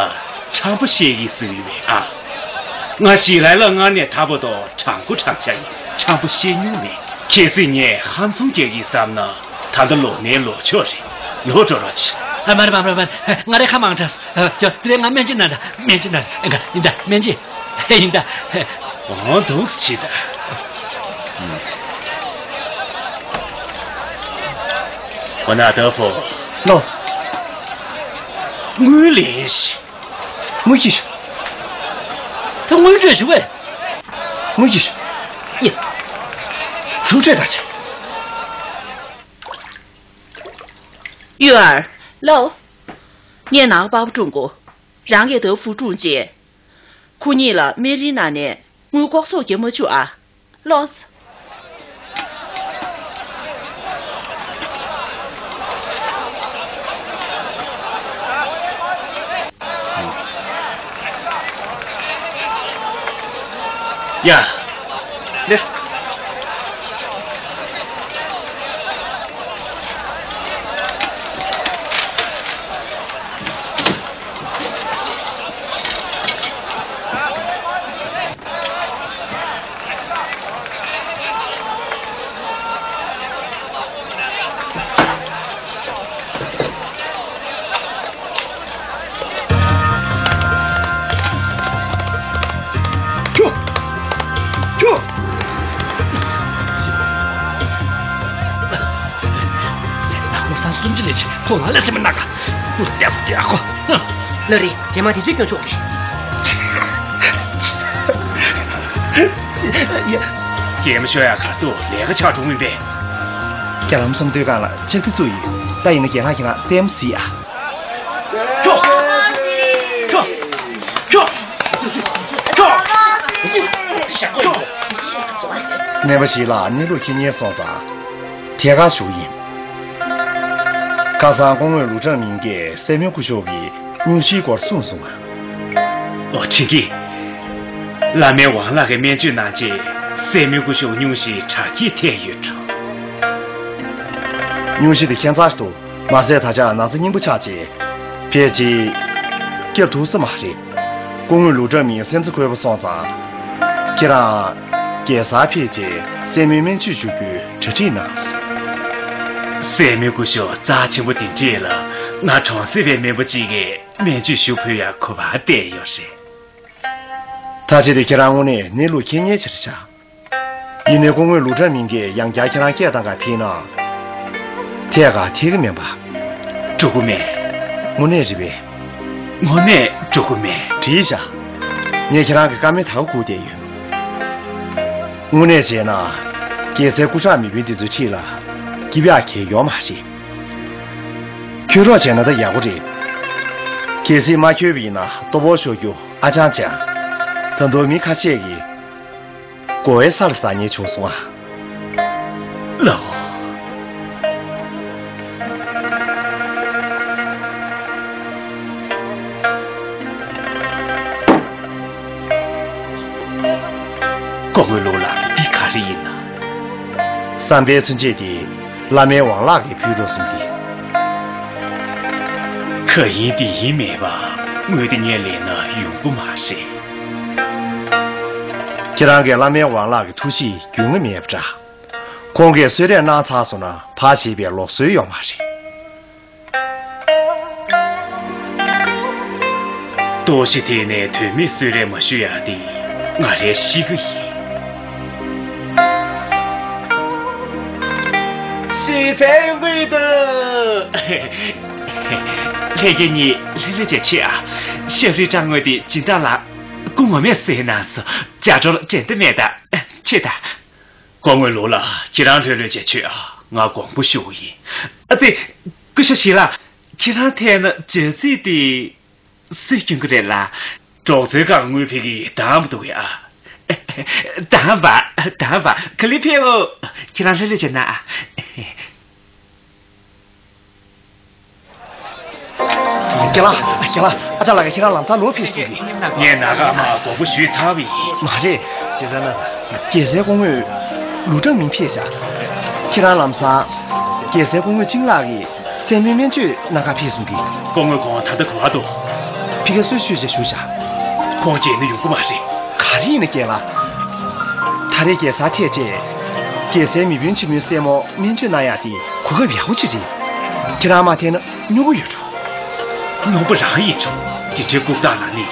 དྲང་པོ་བཤད་ཀྱི་ཟེར་གྱི་ཡོད་པས་ཨ། ང་ཞི་ལའི་ལ་སྔར་ནས་ད་བར་དུ་དྲང་པོ་དྲང་བཞག་ཡིན། ཁྲམ་པོ་བཤད་མྱོང་མེད། གལ་སྲིད་ངས་ཧམ་བཟུང་རྒྱག་གི་བསམ་ན། ད་ལྟ་ལོག་ནས་ལོག་ཆོག་རེད། ལོག་འགྲོ་རོགས་བྱེད། ཨ། མ་རེད། མ་རེད། མ་རེད། མ་རེད། ང་རའི་ཁ་མང་དྲགས། ཨ། ཡ། དེ་རིང་ང་སྨན་བཅོས་གནང་དང་། སྨན་བཅོས་གནང་། ཨ། ཡིན་ད། སྨན་བཅོས་ཡིན་ད། འོང་འདུག་སེ་བྱེད་ད། འོ་ན་ཏོ་ཧྥུ། ལོ། དངུལ་ལེན་ཞིག་དངུལ་གྱིས་ཤོག་ད་དངུལ་སྤྲོད་ཞུ་བས། དངུལ་གྱིས་ཤོག་ཡེ། ཧྲུའུ་ཀྲེ་ད་ཆ། ཡུ་ཨར། ལོ། ངས་ནང་པ་པ་ཀྲུང་གོ། རང་གིས་ཏོ་ཧྥུ་ཀྲུང་ཅེ། ཁོ་གཉིས་ལ་སྨན་རིན་ནང་ནས་དངུལ་ལྐོག་ཟ་རྒྱག་མ་བཅུག་ཨ། ལོས། ཡ། ལེ། ཁྱོ། ཁྱོ། ཁོང་ཚང་སུམ་ཅུ་ལས་ཆེ། ཁོང་ལ་ལས་སེམས་མི་ནག་ག་ལོ་ལྟ་བུ་དེ་ཨ་ཁོ། ལ་རེ། རྗེས་མ་དེ་ཚོས་སྐྱོན་ཆོག་རེད། ཀེ་མ་ཤོ་ཡ་ཁ་ཏུ་ལས་ཀ་ཆགས་འགྲོ་མིན་པས། རྒྱ་ལམ་སུམ་མདོའི་སྒང་ལ་ལྕགས་རི་བཙུགས་ཡོད། ད་ཡིན་ན་རྒན་ལགས་ཁྱེད་རང་ལྟད་མོ་གཟིགས་ཨ། ཁྱོ། ཁྱོ། ཁྱོ། ཁྱོ། ཁྱོ། ནད་པ་ཞིག་ལ་གནས་ལུགས་མཁྱེན་སོང་ཙང་། ཐད་ཀར་ཞུ་གི་ཡིན། ཁ་སང་སྐུ་ངོ་ལུའུ་ཀྲང་མིང་གིས་སྲས་མོ་སྐུ་ཞབས་ཀྱི་སྙུང་གཞིའི་སྐོར་གསུངས་སོང་ང་། ཨོ། དྲན་གི། བླ་སྨན་ཝང་ལགས་ཀྱིས་སྨན་བཅོས་གནང་རྗེས། སྲས་མོ་སྐུ་ཞབས་སྙུང་གཞི་དྲག་སྐྱེད་ཐེབས་ཡོད་འགྲོ། སྙུང་གཞི་དེ་ཁྱད་མཚར་ཞིག་འདུག་མ་ཟད་ད་ཆ་ན་ཚ་སྙིང་པོ་ཆགས་རྗེས། ཕལ་ཆེར་སྐྱབས་ཐུབ་ས་མ་རེད། སྐུ་ངོ་ལུའུ་ཀྲང་མིང་སེམས་རྩེ་འཁོལ་པོ་སོང་ཙང་། ཁྱེད་རང་རྒྱལ་སར་ཕེབས་རྗེས་སྲས་མོའི་སྨན་བཅོས་ཞུ་རྒྱུའི་གྲ་སྒྲིག་གནང་སོང་། སྲས་མོའི་སྐུ་ཞབས་རྩ་ཆེན་པོ་དེ་འདྲས་ལ། ང་གྲོང་གསེབ་པའི་སྨན་པ་གཅིག་གིས་སྨན་བཅོས་ཞུ་ཕོད་ཡག་གོ་བ་བསྟན་ཡོད་རེད། ད་ཆ་དེ་ཁྱེད་རང་དངོས་གནས་གནས་ལུགས་མཁྱེན་མཁན་ཆེ་དྲགས་ཤག་ཡིན་ནའི་སྐུ་ངོ་ལུའུ་ཀྲང་མིང་གིས་ཡང་བསྐྱར་ཁྱེད་རང་སྐད་བཏང་ག་ཕེབས་ན། ཐད་ཀར་ཐད་ཀྱི་མིན་པ། འགྲོ་གི་མེད། དངོས་གནས་རེད་པས། དངོས་གནས་འགྲོ་གི་མེད། འགྲིག་ཤག་ངས་ཁྱེད་རང་གི་བཀའ་མོལ་ད་ག་སྒུག་བསྡད་ཡོད། དངོས་གནས་བྱས་ན། རྒྱལ་སའི་སྐུ་དྲག་མི་དཔོན་འདི་ཚོའི་འཁྲིས་ལ་སྐྱིད་པ་ཡག་གང་ཡོད་མ་རེད། ཁྱོད་རོགས་བྱས་ན་ད་ཡག་པོ་རེད། གལ་སྲིད་མ་ཁྱོད་པ་ཡིན་ན་ལྟོ་ཕོར་ཤོར་རྒྱུ་ཨ་ཅང་ཅང་། ད་དུང་མི་ཁ་ཤས་ཀྱིས་མགོ་བོའི་ས་ལ་ཟག་མཁན་བྱུང་སོང་ཨ། ལའོ། སྐུ་ངོ་ལུའུ་ལགས། འདི་ག་རེ་ཡིན་ན། བསམ་པའི་མཚོན་ཆས་དེ་བླ་སྨན་ཝང་ལགས་ཀྱིས་ཕུལ་འགྲོ་སོང་སྟེ། ག་ཡིན་འདི་ཡིན་མེད་པ་དངུལ་དེ་ངས་ལེན་ན་ཡོང་གི་མ་རེད། ཁྱེད་རང་གིས་བླ་སྨན་ཝང་ལགས་ཀྱི་ཐུགས་གཤིས་རྒྱུས་མངའ་མེད་པ་འདྲ། ཁོང་གིས་གསོལ་རས་གནང་ཚར་སོང་ན་ཕར་ཞེས་པའི་ལུགས་སྲོལ་ཡོད་མ་རེད། ལྟོགས་ཤི་ཐེབས་ནས་དོན་མེད་གསོལ་རས་མ་ཞུ་ཡག་དེ་ང་རའི་གཤིས་ཀ་ཡིན། ཞེ་ཚའི་དངུལ་དུ། ལྷན་རྒྱས་གཉིས་ལྷོད་ལྷོད་བྱས་ཕྱིན་ཨ། ཤབ་རིའི་སྦྲང་དངོས་དེ་སྦྱིན་བདག་ལགས་སྐུ་ངོ་མས་གསོས་གནང་སོང་། ལྕགས་སྒྲོག་ལ་འགྲན་ཟླ་མེད་ད། ཕྱིན་ད། སྐུ་ངོ་ལུའུ་ལགས། ཁྱེད་རང་ལྷོད་ལྷོད་བྱས་ཕྱིན་ཨ། ང་དགོངས་པ་ཞུ་གི་ཡིན། ཨ་ཙི། སྐུ་ཞབས་ཞི་ལགས། ཁྱེད་རང་ཐད་ན་ལྗགས་རྩིས་དེ་སུས་སྐྱོན་གྱི་རེད་ལགས། གྲོགས་ཚོའི་སྒང་དངུལ་ཕུད་ཀྱི་དང་པོ་འདུག་གས་ཨ། དང་པ། དང་པ། ག་ལེར་ཕེབས་འོ། ཁྱེད་རང་ལྷོད་ལྷོད་བྱས་ན་ཨ། རྒན་ལགས། རྒན་ལགས། ཨ་ཅག་ལགས་ཀྱིས་ཁྱེད་རང་ལམ་སང་ལོག་ཕེབས་གསུང་གི། ངས་ནང་ཁ་མར་དགོངས་པ་ཞུས་ཚར་བ་ཡིན། མ་རེད། རྒྱལ་སྲས་སྐུ་ངོ་ལུའུ་ཀྲང་མིང་ཕེབས་ཤག་ཁྱེད་རང་ལམ་སང་རྒྱལ་སྲས་སྐུ་ངོ་ཅིང་ལགས་ཀྱི་སྲས་མོའི་སྨན་བཅོས་གནང་གར་ཕེབས་གསུང་གི། སྐུ་ངོ་ཁོང་ད་ལྟ་ག་པར་འདུག་ཕ་གིར་གསོལ་ཞུས་བྱས་བཞུགས་ཤག་ཁོང་མཇལ་ན་ཡོང་གི་མ་རེད། ག་རེ་ཡིན་ན་རྒན་ལགས། ད་རེས་རྒྱལ་སར་ཐད་རྗེས། རྒྱལ་སའི་མི་དཔོན་ཆེན་མོའི་སྲས་མོ་སྨན་བཅོས་གནང་ཡག་དེ་གོ་སྐབས་ཡག་པོ་ཅིག་རེད། ཁྱེད་རང་མ་ཐད་ན་སྨྱོ་པོ་ཡོད་འགྲོ། སྨྱོ་པོ་རང་ཡིན་ཆོག་དེ་འདྲའི་ལྐུགས་རྟགས་ལ་ནི།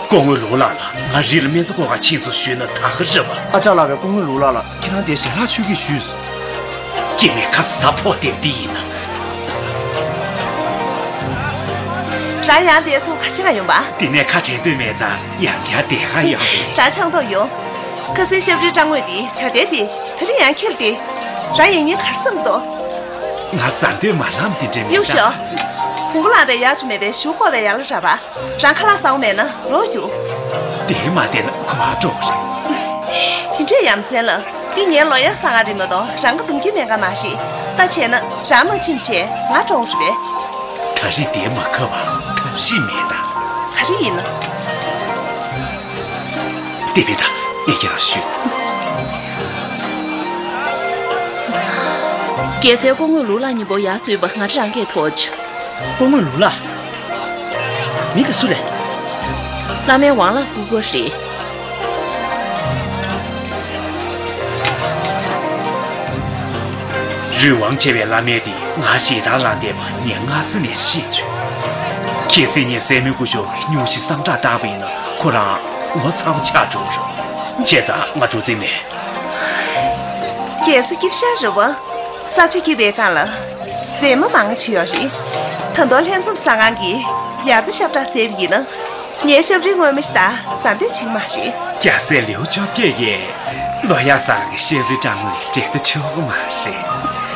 སྐུ་ངོ་ལུག་ལགས་ལ་ང་རི་ལ་སྨན་རྩྭ་བརྐོ་གར་ཕྱིན་སོང་ཞུས་ན་ད་ག་རེད་པ། ཨ་ཅག་ལགས་པས་སྐུ་ངོ་ལུག་ལགས་ལ་ཁྱེད་རང་དེར་ཞལ་ལག་མཆོད་ཀྱི་ཞུས་སོང་། སྐྱེ་མེད་ཁ་ཟ་ཕོག་དེ་འདི་ཡིན་ན། རང་ཡང་དེར་སོང་ག་ཅི་ལ་ཡོང་པ། དེ་ནས་ཁ་བྲལ་འདོད་མེད་ཙང་ཡང་བསྐྱར་དེ་ག་ཡོང་རེད། རང་ཆང་ཐོག་ཡོང་། ཁ་སང་ཤབ་རིའི་སྤྲང་ངོས་དེ་བྱ་དེ་དེ་ད་རེས་ཡང་ཁྱེར་ཏེ། རང་ཡིན་ཉིན་གར་སོང་འདུག་ང་ཟ་འདོད་མ་ལངས་དེ་འདྲ་མེད་ད། སྨྱུག་ཤོག་བོང་བུ་ལངས་པའི་ཡག་ཅིག་མེད་པའི་གཞུ་བརྐོ་བའི་ཡག་ལ་རག་པ། རང་ཁ་ལག་ཟ་བ་མེད་ན་རོགས་རྒྱུགས། དེ་མ་བསྡད་ན་ཁོ་ཨ་འགྲོ་རེད། དེ་འདྲས་ཡ་མཚན་ལ་འདི་ངའི་ལོ་ཡ་ས་ང་རེད་མ་གཏོགས་རང་ག་འཛོམས་ཀྱི་མེད་ག་མ་རེད། ད་བྱས་ན་རང་མ་ཕྱིན་བྱས་ང་འགྲོ་རེད་པས། ད་རེས་དེ་མ་ཁ་བ་ཐབས་ཤེས་མེད་ད། ག་རེ་ཡིན་ན། དེ་བས་ད་ངས་ཁྱེད་རང་ཞུས། རྒྱལ་སྲས་སྐུ་ངོ་ལུག་ལ་མཉམ་པོ་ཡར་འཛུལ་བ་ང་རང་གིས་ཐོག་ཆུ། སྐུ་ངོ་ལུག་ལ། མི་དེ་སུ་རེད། བླ་མའི་ཝང་ལགས་སྐུ་སྒེར་རེད། རུས་དབང་ཆེ་བའི་བླ་མ་དེ་ང་ཞེ་སྡང་ལངས་བསྡད་པ་ངས་སྔ་ས་ནས་ཤེས་བྱུང་། གལ་སྲིད་ངས་སྲས་མོའི་སྐུ་ཞབས་སྙུང་གཞི་སངས་དྲག་བཏང་བ་ཡིན་ན་ཁོ་རང་ངོ་ཚ་པོ་ཆགས་འགྲོ་རུང་། བྱས་ཙང་ང་འགྲོ་རྩིས་མེད། རྒྱལ་ས་སྐྱིད་ཤག་རེད་བ། ས་ཆ་སྐྱིད་པའི་སྒང་ལ། མཛེས་མ་མང་ཆེ་ཡོད་རེད། ད་དུང་ལྷན་འཛོམས་གསར་ཁང་གིས་ཡར་ཚ་ཤབ་བྲག་ཟེར་བ་ཡིན་ན། ངའི་ཤབ་རིའི་སྔོན་མ་ཞིག་ད་ཟ་འདོད་བྱེད་ཀྱི་མ་རེད། རྒྱལ་སྲས་ལེའུ་བཅོ་བརྒྱད་ཀྱིས་ལོ་ཡ་ས་གི་ཤབ་རི་སྤྲང་ངོས་འགྲན་བསྡུར་ཆོག་གི་མ་རེད།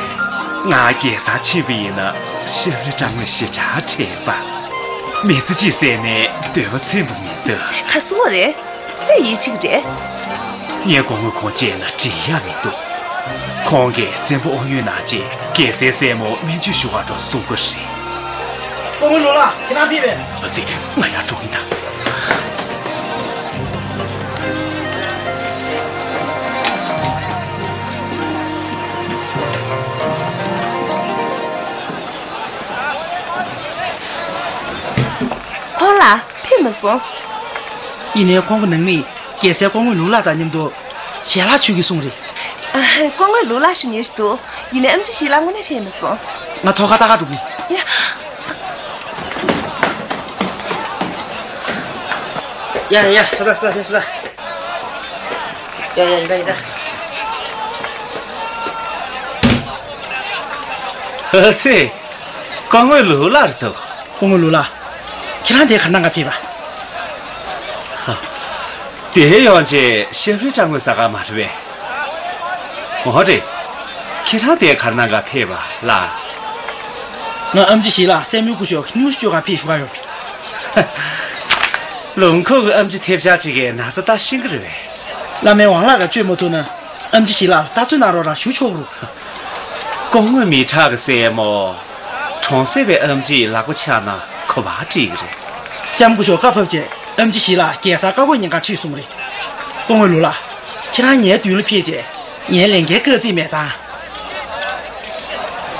ང་རྒྱལ་སར་ཕྱིན་པ་ཡིན་ན་ཤབ་རི་སྤྲང་ངོས་ཞེ་དྲག་དྲན་པ། མི་ཚེ་གཅིག་ཟད་ནས་འདོད་པ་ཚིམ་པ་མི་འདུག་ག་སུ་བ་རེད། སུས་ཡིད་ཆེས་རེད། ངས་སྐུ་ངོ་ཁོང་བཅས་ལ་དྲན་ཡག་མི་འདུག་ཁོང་གིས་བཙན་པོ་དབང་ཡོད་ནང་བཅས་རྒྱལ་སའི་སྲས་མོ་སྨན་བཅོས་ཞུ་བར་འགྲོ་གསུང་གི་རེད། སྐུ་ངོ་ལུག་ལ་ཁྱེད་རང་ཕེབས་པས། ཨ་ཙི། ང་ཡར་འགྲོ་གི་ཡིན་ད། ཁོང་ལ་ཕེབས་མ་སོང་། ཡིན་ནའི་ཁོང་གི་ནང་མིས་རྒྱལ་སྲས་སྐུ་ངོ་ལུག་ལགས་དང་མཉམ་དུ་ཞལ་ལག་མཆོད་ཀྱི་གསུང་རེད། ཨ། སྐུ་ངོ་ལུག་ལགས་ཞུ་ཉན་ཞིག་འདུག་ཡིན་ནའི་ཨེམ་ཆི་ཞིག་ལ་དངོས་གནས་ཕེབས་མ་སོང་། ང་ཐོག་ཁ་ལྟ་ག་འགྲོ་གི། ཡ། ཡ་ཡ་ཡ། ས་ད་ས་ད་ས་ད། ཡ་ཡ་ཡིན་ད་ཡིན་ད། ཧ་ཚེ། སྐུ་ངོ་ལུག་ལགས་རེད་འདུག་སྐུ་ངོ་ལུག་ལགས། ཁྱེད་རང་དེ་ག་ནང་ག་ཕེབས་པ། དེ་ཡོང་ཅེས་ཤེ་ཧྥི་ཅང་གི་ས་ག་མ་རེད་པས། འོ་རེད། ཁྱེད་རང་དེ་ག་ནང་ག་ཕེབས་པ་ལ། ང་ཨམ་ཆི་ཞིག་ལ་སྲས་མོའི་སྐུ་ཞབས་སྙུང་གཞི་བཅོས་ག་ཕེབས་ཞུ་ག་ཡོང་། ལུང་ཁུག་གི་ཨམ་ཆི་ཐེབས་ཆག་ཅིག་གི་ན་ཚ་ལྟ་ཤེས་ཀྱི་རེད་པས། བླ་མའི་ཝང་ལགས་ཀྱིས་བཅོས་མ་ཐུབ་ན། ཨམ་ཆི་ཞིག་ལ་ལྟ་ཚོད་གནང་རོགས་རང་ཞུ་ཆོག་རུང་། སྐུ་ངོ་མི་དྲག་གི་སྲས་མོ། གྲོང་གསེབ་པའི་ཨམ་ཆི་ཡི་ལག་པ་ཆག་ན་གོ་བ་འགྲིག་གི་རེད། ལྕམ་སྐུ་ཞབས་བཀའ་ཕབ་རྗེས་ཨམ་ཆི་ཞིག་ལ་རྒྱལ་སར་བཀའ་བསྒོ་ཉེན་ཁ་ཁྲིད་སོང་རེད། སྐུ་ངོ་ལུག་ལགས། ཁྱེད་རང་ངའི་མདུན་ལ་ཕེབས་རྗེས་ངའི་ལས་འགན་བཀག་རྩིས་མེད་དམ།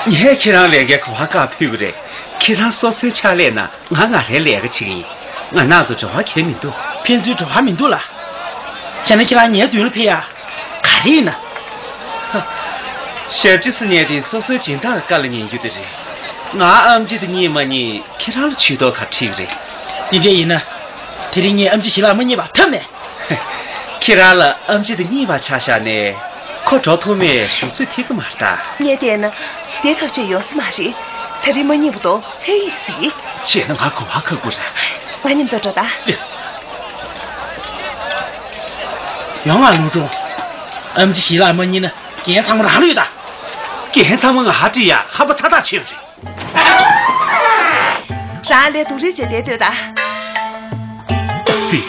ངས་ཁྱེད་རང་ལས་འགན་ག་བ་བཀག་ཕེབས་ཀྱི་རེད། ཁྱེད་རང་སོ་སོའི་ཕྱག་ལས་ན། ང་ང་རའི་ལས་ཀ་བྱེད་ཀྱི་ཡིན། ང་རང་ཚོ་འབྲེལ་བ་གང་ཡང་མི་འདུག་ཕན་ཚུན་འབྲེལ་བ་མི་འདུག་ལགས། བྱས་ན་ཁྱེད་རང་ངའི་མདུན་ལ་ཕེབས་ཡ། ག་རེ་ཡིན་ན། ཞབས་ཕྱི་ཟེར་མཁན་དེ་སོ་སོའི་སྦྱིན་བདག་གི་བཀའ་ལ་ཉན་རྒྱུ་དེ་རེད། ང་ཨམ་ཆི་དེ་རྙེད་མ་རྙེད་ཁྱེད་རང་ལ་ཇུས་གཏོགས་ག་རེ་ཁྲིད་ཀྱི་རེད། དེ་འདྲ་ཡིན་ན། དེ་རིང་ངས་ཨམ་ཆི་ཞིག་ལ་མ་རྙེད་པ་ཐབས་མེད། ཁྱེད་རང་ལ་ཨམ་ཆི་དེ་རྙེད་པ་ཆ་བཞག་ནས། ཁོ་འགྲོ་ཐུབ་མེད་ཞུ་ཚོད་ཐིག་གི་མ་རེད་ད། ངས་བལྟས་ན། དེ་ཐབས་ཆེ་ཡོད་ས་མ་རེད། ཚེ་རིང་མ་རྙེད་པ་དང་ཚེ་ཡིས་གཟིགས། བྱས་ན་ང་གོ་བ་ཁག་པོ་རེད། ང་མཉམ་དུ་འགྲོ་ད། ལེགས། ཡོང་ང་ལུག་སྒྲོན། ཨམ་ཆི་ཞིག་ལ་མ་རྙེད་ན་འགན་ཚང་མ་རང་ལ་ཡོད་ད། འགན་ཚང་མ་ང་ཧ་ཏི་ཡ་ཧ་པ་ཚ་ཐག་ཆོད་རེད། རང་ལས་སྡུག་རུས་བྱས་བསྡད་སྡོད་ད། སི།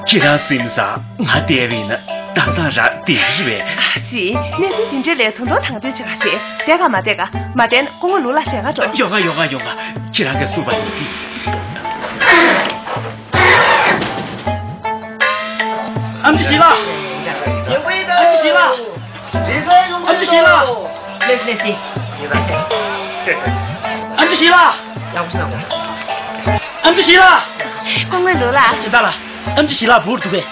ཁྱེད་རང་སེམས་སང་ང་བསྡད་པ་ཡིན་ན་ཏག་ཏག་རང་བསྡད་ཀྱི་རེད་པས། ཨ་ཙི། གནས་ཚུལ་དེ་འདྲ་ལས་དོན་དོ་དང་དོད་བྱེད་ག་བྱེད། བསྡད་ག་མ་བསྡད་ག་མ་བསྡད་ན་སྐུ་ངོ་ལུག་ལ་བྱེད་ག་འགྲོ། ཡོང་ག་ཡོང་ག་ཡོང་ག་ཁྱེད་རང་གིས་གསུངས་པ་ཡིན་གྱི། ཨམ་ཆི་ཞིག་ལ། ཨམ་ཆི་ཞིག་ལ། ཨམ་ཆི་ཞིག་ལ། ཨམ་ཆི་ཞིག་ལ། ཨམ་ཆི་ཞིག་ལ། སྐུ་ངོ་ལུག་ལ། ཅི་ལྟ་ལ། ཨེམ་ཆི་ཞི་ལ་བུར་འདུག་པས།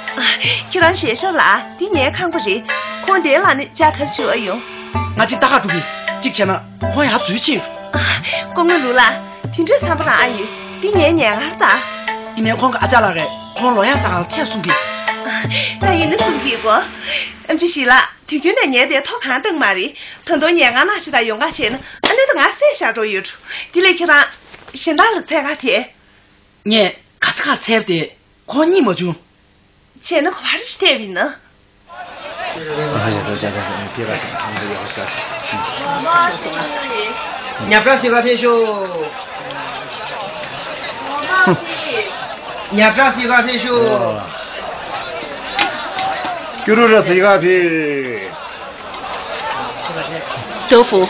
ཁྱེད་རང་ཞེད་ཤོར་ལ། འདི་ངའི་ཁང་པ་རེད། ཁོང་དེའི་ལག་ནས་ལྕགས་ཐབ་ཞུ་ཨ་ཡོང་། ང་གཅིག་ལྟ་ག་འགྲོ་གི། གཅིག་བྱས་ན་ཁོང་ཡར་འཛུལ་ཕྱིན། སྐུ་ངོ་ལུག་ལགས། དེ་འདྲའི་བསམ་པ་རང་ཨ་ཡོད། འདི་ངའི་ཉལ་ཁང་རེད་ད། ཡིན་ནའི་ཁོང་གི་ཨ་ཅག་ལགས་ཀྱིས་ཁོང་ལོ་ཡག་ས་ག་ལ་ཐད་གསུང་གི། ད་ཡིན་ན་གསུང་གི་གོ། ཨེམ་ཆི་ཞི་ལ། དུས་རྒྱུན་ནས་ངས་དེ་ཐོག་གང་བཏང་མ་རེད། ད་དུང་ཉལ་ཁང་ནང་ཞིག་དང་ཡོང་ག་བྱས་ན་ཨ་ནི་ད་ང་བསད་བཞག་འགྲོ་ཡོད་འགྲོ། དེ་ལས་ཁྱེད་རང་གཞན་དག་ལ་འཚོལ་ག་དེ། ངས་ག་ས་གར་འཚོལ་བ་དེ་ཁོང་རྙེད་མ་བྱུང་། བྱས་ན་ག་པར་ཞིག་ཐད་པ་ཡིན་ན། ཉག་ཕྲ་སི་ག་ཕེབས་ཤོག་ཉག་ཕྲ་སི་ག་ཕེབས་ཤོག་སྐྱུ་རུ་ར་སི་ག་ཕེབས། ཏོ་ཧྥུ།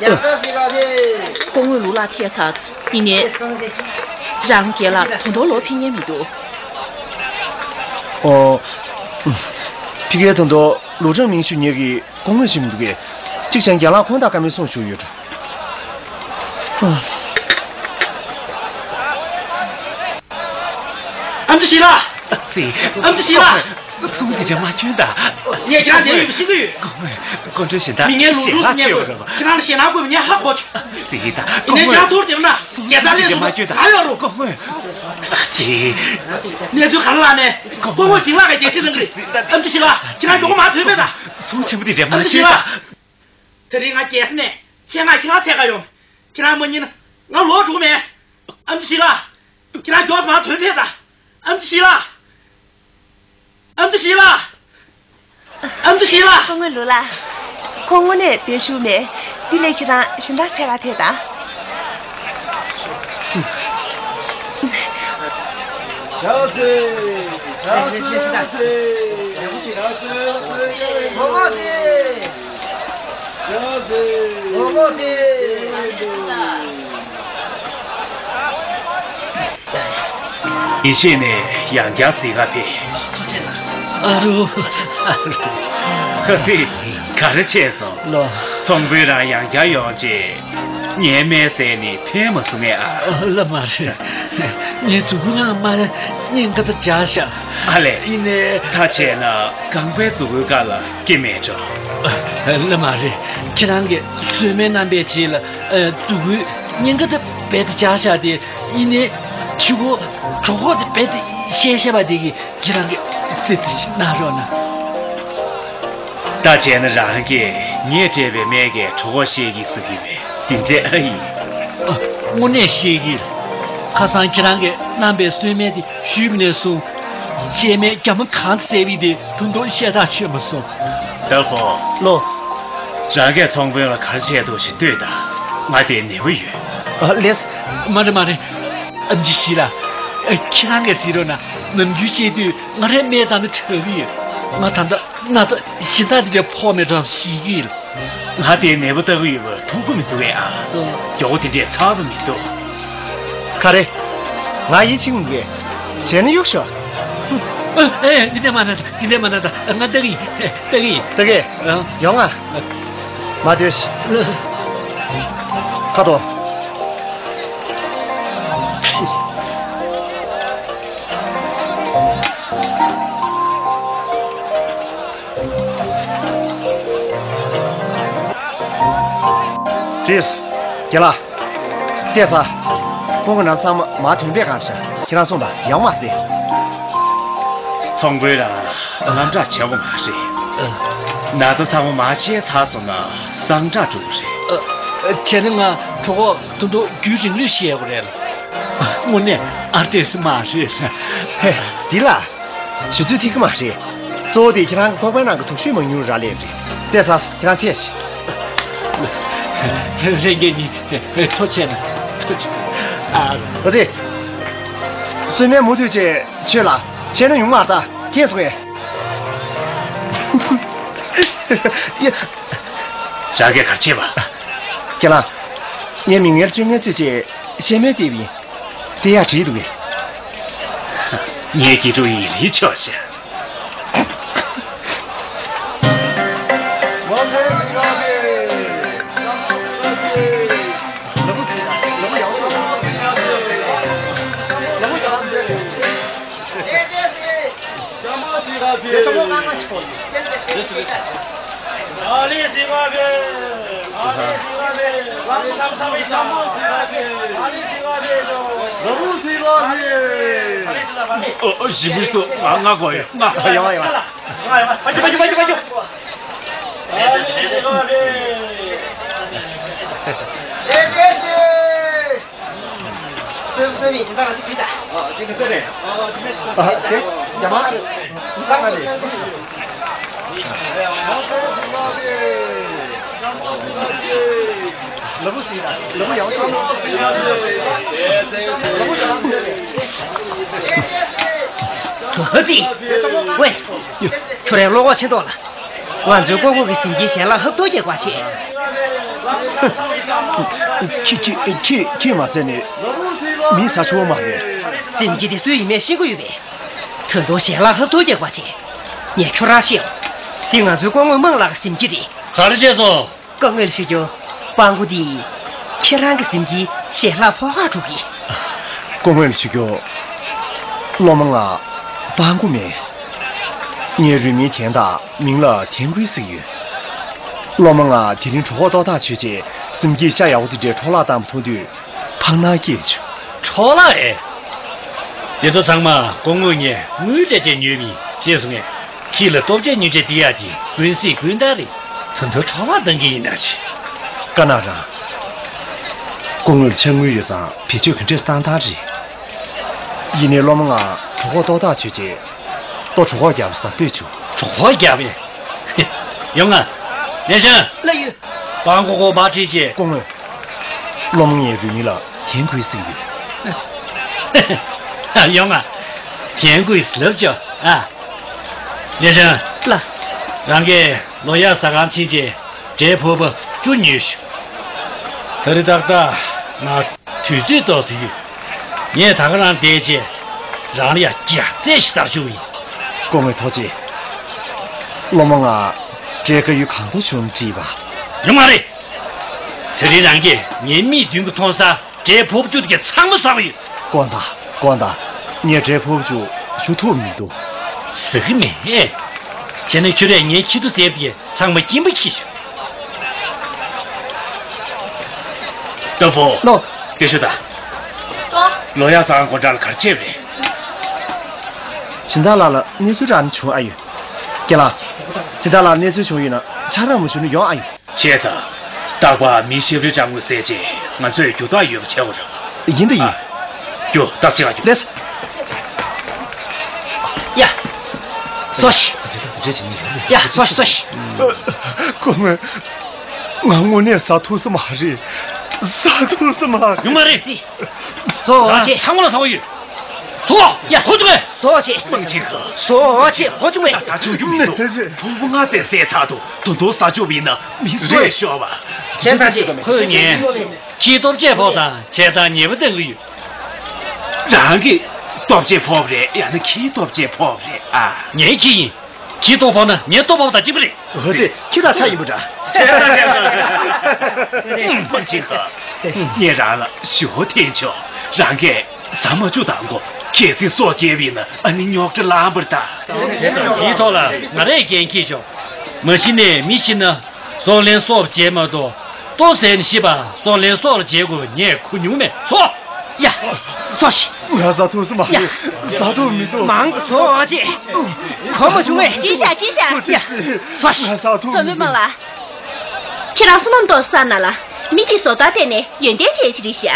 ཉག་ཕྲ་སི་ག་ཕེབས། སྐུ་ངོ་ལུག་ལགས་ཐད་ཚར། ཡིན་ནའི། རང་རྒན་ལགས་ད་དུང་ལོག་ཕེབས་མཁན་མི་འདུག་ཨོ། ཕ་གིར་ད་དུང་ལུའུ་ཁྲང་མིང་ཞུ་མཁན་གྱི་སྐུ་ངོ་ཞིག་མི་འདུག་གས། གཅིག་བྱས་ན་རྒན་ལགས་ཁོང་དང་བཀའ་མོལ་གསུང་ཞུ་ཡོད། ཨེམ་ཆི་ཞི་ལ། ཨེམ་ཆི་ཞི་ལ། གསུང་འདི་འདྲ་མ་བྱོན་ད། ངས་ཁྱེད་རང་འདིར་ཡོད་པ་ཤེས་ཀྱི་ཡོད། སྐུ་ངོ་སྐུ་མགྲོན་གཞན་དག་མི་ངན་ལུག་ཞལ་ལག་ཕྲུག་མཁྱེན་ཡོད་རེད་པ། ཁྱེད་རང་ལ་ཞེད་སྣང་དགོས་པ་ངས་ཧ་གོ་བྱུང་། ཙི་ཡི་ད་སྐུ་ངོ་། ཡིན་ནའི་ཁྱེད་རང་ཐུགས་བདེ་པོ་ན་རྒྱལ་ས་ལས་སུ་ག་ཡོད་རུང་། སྐུ་ངོ། ཙི། གནས་ཚུལ་ག་རེ་ལབ་ནས། སྐུ་ངོ་སྐྱིད་ལགས་ཀྱིས་རྒྱལ་སྤྱི་རང་གི་རེད། ཨེམ་ཆི་ཞི་ལ། ཁྱེད་རང་མགྱོགས་པོ་མར་ཐོན་ཕེབས་དང་། གསུང་ཆེན་པོ་འདི་འདྲ་མ་ཨེམ་ཆི་ཞི་ལ། ད་རིང་ང་རྒྱལ་ས་ནས་ཆེད་མངགས་ཁྱེད་རང་འཚོལ་ག་ཡོང་། ཁྱེད་རང་མ་རྙེད་ན་ང་ལོག་འགྲོ་གི་མེད། ཨེམ་ཆི་ཞི་ལ། ཁྱེད་རང་མགྱོགས་སུ་མར་ཐོན་ཕེབས་དང་། ཨེམ་ཆི་ཞི་ལ། ཨེམ་ཆི་ཞི་ལ། ཨེམ་ཆི་ཞི་ལ། སྐུ་ངོ་ལུག་ལགས། ཁོང་དངོས་གནས་བདེ་ཞིག་མེད། དེ་ལས་ཁྱེད་རང་གཞན་དག་འཚོལ་ག་ཐད་དང་། ཇོ་ཟེ། ཇོ་ཟེ། ཇོ་ཟེ། ཇོ་ཟེ། ཇོ་ཟེ། ཡེ་ཤེས་ནས་ཡང་བསྐྱར་གཟིགས་ག་ཕེབས། ཨ་རོ། ཨ་རོ། ཁ་སང་ག་རེ་བྱས་སོང་། ལོ། ཚོང་དཔོན་རང་ཡང་བསྐྱར་ཡོང་རྗེས་ངའི་སྨན་ཟས་ནི་ཕན་མ་སོང་ངས་ཨ། ཨ། ལགས་མ་རེད། ངའི་མཛུ་གུ་ནང་མར་སྙིང་ག་ད་འཇགས་ཤག་ཨ་ལས། ཡིན་ནའི། ད་བྱས་ན་རྐང་པའི་མཛུ་གུའི་ཀ་ལ་སྐྱེ་མེད་འགྲོ། ཨ། ལགས་མ་རེད། ཁྱེད་རང་གིས་གསོལ་སྨན་བསྣམས་པའི་རྗེས་ལ། ཨ། མཛུ་གུའི་སྙིང་ག་ད་རྦད་དེ་འཇགས་ཤག་དེ། ཡིན་ནའི་ཕྱུ་གུ་གྲོད་ཁོག་དེ་རྦད་དེ་བཤལ་བཤལ་བ་དེ་གིས་ཁྱེད་རང་གིས་སེམས་ཁྲལ་ཞིག་གནང་རོགས་གནང་། ད་བྱས་ན་རང་གིས་ངས་སྤྲད་པའི་སྨན་གྱིས་གྲོད་ཁོག་བཤལ་གྱི་བཟོ་གི་མེད། དེ་འདྲ་ཨ་ཡིན། ཨ། དངོས་གནས་བཤལ་གྱི། ཁ་སང་ཁྱེད་རང་གིས་བསྣམས་པའི་གསོལ་སྨན་དེ་ཞུས་པ་ནས་བཟུང་། བཤལ་སྨན་རྒྱ་མ་གང་བཟས་པའི་དེ་ད་དུང་བཤལ་ཐག་ཆོད་མ་སོང་། ཏོ་ཧྥུ། ལོ། རང་གིས་ཚོང་དཔོན་ལ་ག་རེ་བྱས་འདུག་ཞིག་ལྟོས་དང་། ང་དེ་ནུས་པ་ཡོད། ཨ། ལགས། མ་རེད་མ་རེད། ཨེམ་ཆི་ཞི་ལ། ཨ། ཁྱེད་རང་གིས་གཟིགས་རོགས་གནང་། ནམ་རྒྱུན་བཤལ་དུས་ང་རང་སྨན་བཏང་ན་དྲག་གི་ཡོད། ང་ད་ལྟ་ན་ཚ་གཞན་དག་དེ་འདྲ་ཕོག་མེད་འགྲོ་ཞིག་ཡིན། ང་དེའི་ནད་པ་ལྟ་གི་ཡོད་པར་མཐོང་གི་མི་འདུག་གས་ཨ། ཨོ། མགྱོགས་པོ་དེ་འདྲས་ཚར་བ་མི་འདུག་ག་རེ། ང་ཡིད་ཆེས་མི་འདུག་གས། བྱས་ན་གཡུག་ཤོག་ཨེ། འདི་འདྲས་མ་གནང་ད། འདི་འདྲས་མ་གནང་ད། ང་ལྟ་གི་ཡིན། ལྟ་གི་ཡིན། ལྟ་གི། ཨ། ཡོང་ང་། མ་སྡོད། ཁ་དོག་ཅིས། རྒན་ལགས། བལྟས་ཚར། ཁོང་གི་ནང་ཚང་མ་མར་ཐོན་པས་གང་ཤ། ཁྱེད་རང་སོང་དང་ཡང་མ་བལྟས། ཚོང་དཔོན་རང་དངངས་སྐྲག་བྱེད་དགོས་མ་རེད། ཨ། ན་ཚ་ཚང་མ་མར་བཤལ་ཚར་སོང་ན་སངས་དྲག་འགྲོ་གི་རེད། ཨ། བྱས་ན་ང་གྲོད་ཁོག་ད་དུང་རྒྱུན་རིང་ལོས་བཤལ་དགོས་རེད། དངོས་གནས་ཨ་བལྟས་ས་མ་རེད། ཧེ། འདི་ལ། ཞུ་ཚོད་ཐིག་གི་མ་རེད། གཙོ་བོ་དེ་ཁྱེད་རང་གི་ཁོག་པའི་ནང་གི་དུག་ཤོས་མང་ཉུང་རག་ལས་རེད། དེ་ཚ་ཁྱེད་རང་ཐེ་ཞིག་ལྷན་རྒྱས་གཉིས་ཐོ་ཆད་ན་ཐོ་ཆད། ཨ། ཨོ་དེ། གསོལ་སྨན་མུ་མཐུད་ཅིག་མཆོད་ལ། ཆད་ན་ཡོང་མ་ད་ཁྱེད་སོང་ངས། ཡ། རང་གིས་ག་རེ་བྱས་པ། ཁྱེད་ལ། ངས་མི་ངལ་བཅོ་ལྔ་ཙམ་ཅིག་གཤེད་མའི་ལྟེབ་ཡིན། དེ་ཡང་བྲིས་འདུག་གས། ངའི་དགེ་ཕྲུག་ཡིན་རིན་ཆོག་ཤག་ཞིབ་འཇུག་ང་ང་གོ་ཡོད་ང་། ཡོང་ཡོང་། ཝེ། ཁྱོད་རའི་བློ་ཁོག་ཆེ་མདོག་ལ། ང་ཚོའི་སྐུ་ངོ་གི་གཟིམ་དཀྱིལ་ཞལ་ལག་ཧབ་ཐོབ་རྒྱག་པ་བྱེད། ཁྱི་ཁྱི་ཁྱི་ཁྱི་མ་ཟེར་ནས་མི་ཟ་ཆོག་མ་རེད། གཟིམ་དཀྱིལ་དེ་སུའི་ཡིན་མེད་ཤེས་ཀྱི་ཡོད་པས། ད་དུང་ཞལ་ལག་ཧབ་ཐོབ་རྒྱག་པ་བྱེད། ངས་ཁྱོད་རང་ཤེས། འདི་ང་ཚོའི་སྐུ་ངོ་མང་ལགས་ཀྱི་གཟིམ་དཀྱིལ་རེད། ག་རེ་བྱས་སོང་། སྐུ་ངོ་ལ་ཞུ་རྒྱུ། སྤྲང་པོ་འདི། ཁྱེད་རང་གི་གཟིམ་དཀྱིལ་ཞལ་ལག་ཕོག་ཁ་འགྲོ་གི། སྐུ་ངོ་ལ་ཞུ་རྒྱུ། སློབ་མ་ང་སྤྲང་པོ་མིན། ངའི་རུས་མིང་ཐན་དང་མིང་ལ་ཐན་ཀུན་ཟེར་གྱི་ཡོད། སློབ་མ་ང་དེ་རིང་གྲོད་ཁོག་ཏོག་ཏག་བྱོས་རྗེས་གཟིམ་དཀྱིལ་ཤ་ཡག་པོ་དེ་འདྲའི་འཕྲོ་བརླག་བཏང་བ་མཐོང་དུས་ཕངས་སྣང་སྐྱེས་བྱུང་། འཕྲོ་བརླག་ཨེ། དེ་ཚོ་ཚང་མ་སྐུ་ངོ་ངས་དངུལ་སྤྲད་བྱས་ཉོས་པ་ཡིན། ཤེས་སོང་ངས། ཁྱི་ལ་ལྟོ་ཆས་ཉོ་ཆས་སྟེར་ཡག་དེ་ཀུན་གཟིགས་ཀུན་བདག་རེད། ད་དུང་འཕྲོ་བརླག་བཏང་གི་ཡིན་ན་ཅི། དཀར་ནག་རང་། སྐུ་ངོ་ལ་ཕྱག་དངུལ་ཡོད་ཙང་བེད་སྤྱོད་ག་འདྲས་བཏང་སྟངས་རེད། ཡིན་ནའི་སློབ་མ་ང་གྲོད་ཁོག་ཏོག་ཏག་བྱོས་རྗེས་ལྟོ་གྲོད་ཁོག་རྒྱགས་པ་ཟ་འདོད་བྱུང་། གྲོད་ཁོག་རྒྱགས་པས། ཡོང་ང་། ལེ་ཤང་། ལགས་ཡོད། སྤྲང་པོ་ཁོ་མར་ཁྲིད་བྱས། སྐུ་ངོ། སློབ་མ་ངའི་རུས་མིང་ལ་ཐན་ཀུན་ཟེར་གྱི་ཡོད། ཡོང་ང་། ཐན་ཀུན་ཟེར་ལབ་ཆོག་ཨ། ལེ་ཤང་། ལགས། རང་གིས་ལོ་ཡག་ཟ་ཁང་ཕྱིན་བྱས་འབྲས་ཕོར་པ་བཅུ་ཉོས་ཤོག་ད་རེས་ཏག་ཏག་ང་དུས་ཚོད་ཏོག་ཙམ་ཡོད། ངས་ད་ག་རང་བསྡད་བྱས་རང་ལ་ཡ་རྒྱགས་ཚད་ཞིག་ཟ་བཅུག་ཡིན། སྐུ་ངོ་ཐུགས་རྗེ་ཆེ། སློབ་མ་ང་འབྲས་དཀར་ཡོལ་གང་དུ་བྱུང་དྲིས་པ། ཡོང་མ་རེད། དེ་རིང་རང་གིས་ངའི་མིག་མདུན་གྱི་མཐོང་ས་འབྲས་ཕོར་པ་བཅུ་དེ་གས་ཚང་མ་ཟ་བ་ཡིན། དཀོན་མདའ། དཀོན་མདའ། ངས་འབྲས་ཕོར་པ་བཅུ་ཞུ་ཐུབ་མི་འདུག་ཟ་གི་མེད། བྱས་ན་ཁྱོད་རས་ངའི་ཁྱི་ཐུ་ཟེར་བ་དེ་གས་ཚང་མ་སྐྱིན་པ་ཁྱེར་ཤོག་སྟོབས་པོ། ལགས། སྐད་ཤོད་དང་། ལོ་ཡག་ཟ་ཁང་སྒོ་འགྲམ་ལ་ག་རེ་བྱས་པ་རེད། སྦྱིན་བདག་ལགས་ལ་གནས་ཚུལ་རག་ན་བྱུང་ཨ་ཡོད། རྒན་ལགས། སྦྱིན་བདག་ལགས་གནས་ཚུལ་བྱུང་ཡོད་ན་ཆ་རག་མ་བྱུང་ན་ཡོང་ཨ་ཡོད། བྱས་ཙང་། རྟག་པར་མི་ཤི་བོའི་གྲངས་ངོས་གསལ་རྗེས་ང་ཚོས་རྒྱུ་རྟགས་ཡོད་པ་བྱེད་དགོས་རེད། ཡིན་ད་ཡིན། ཨ། རྒྱུ་རྟགས་ཆེ་བ་རྒྱུ། ལེགས། ཡ། སོ་ཤི། ཡ། སོ་ཤི་སོ་ཤི། སྐུ་ངོ། ང་དངོས་གནས་ཟ་ཐུབ་ས་མ་རེད། ཟ་ཐུབ་ས་མ་རེད། ཡོང་མ་རེད། ཟོ་བ་ཆེ། ཚང་མ་ལ་ཟ་བ་ཡོད། ཟོ། ཡ། ཧོ་ཅུང་མེ། ཟོ་བ་ཆེ། མང་ཆེ་ག་ཟོ་བ་ཆེ། ཧོ་ཅུང་མེ། ད་ཆུང་རྒྱུ་མི་འདུག་ཕུང་པོ་ལྔ་དེ་ཟས་ཚར་དུས་དོ་དོ་ཟ་ཆོག་པ་ཡིན་ན་མི་ཟོས་ཤོར་བ། བྱས་ཙང་ཆེ། ཁོས་ངས་ཁྱིའི་ལྟོ་ཆས་ཕོག་དང་བྱས་ཙང་ཉེས་པ་གཏང་གི་ཡོད། རང་གི་ལྟོ་ཆས་ཕོག་རེད་ཡང་ན་ཁྱིའི་ལྟོ་ཆས་ཕོག་རེད་ཨ། ངའི་ཁྱི་ཡིན། ཁྱིའི་ལྟོ་ཕོག་ན་ངའི་ལྟོ་ཕོག་པ་དང་གཅིག་པ་རེད། འོ་ཙི། ཁྱི་དང་ཆ་ཡིན་པ་འདྲ། མང་ཆེ་ག་ངས་རང་ལ་ཞུ་བོ་འཐེན་ཆོག་རང་གིས་ཟ་མ་བཅུག་དང་གོ་གལ་སྲིད་སྲོག་སྐྱེལ་བ་ཡིན་ན་ཨ་ནི་རྙོག་དྲ་ལངས་པར་གདའ། དེའི་ཐོག་ལ་ང་རས་འགན་འཁྱེར་ཆོག་མ་གཞི་ནས་མི་ཤི་ན་སྲོག་ལན་གསོག་བྱས་མ་གཏོགས་ལྟོ་ཟས་ནས་ཤི་བ་སྲོག་ལན་གསོག་ལ་བྱེད་དགོས་ངས་གོ་མྱོང་མེད་སོ། ཡ། སོ་ཤི། ང་ཟ་ཐུབ་སུ་མ་རེད། ཟ་ཐུབ་མི་འདུག་མང་གི་སོ་ཨ་ཅེ། གོ་མ་བྱུང་བས། ཅི་བྱ་ཅི་བྱ། ཡ། སོ་ཤི། ང་ཟ་ཐུབ་མི་འདུག་མང་ལ། ཁྱེད་རང་བསོད་ནམས་ཏོག་ཙམ་བསགས་ན་ལ། མི་དེ་བཟོ་ལྟ་བལྟས་ནས་ཡོན་ཏན་ཅན་ཞིག་རེད་ཤག་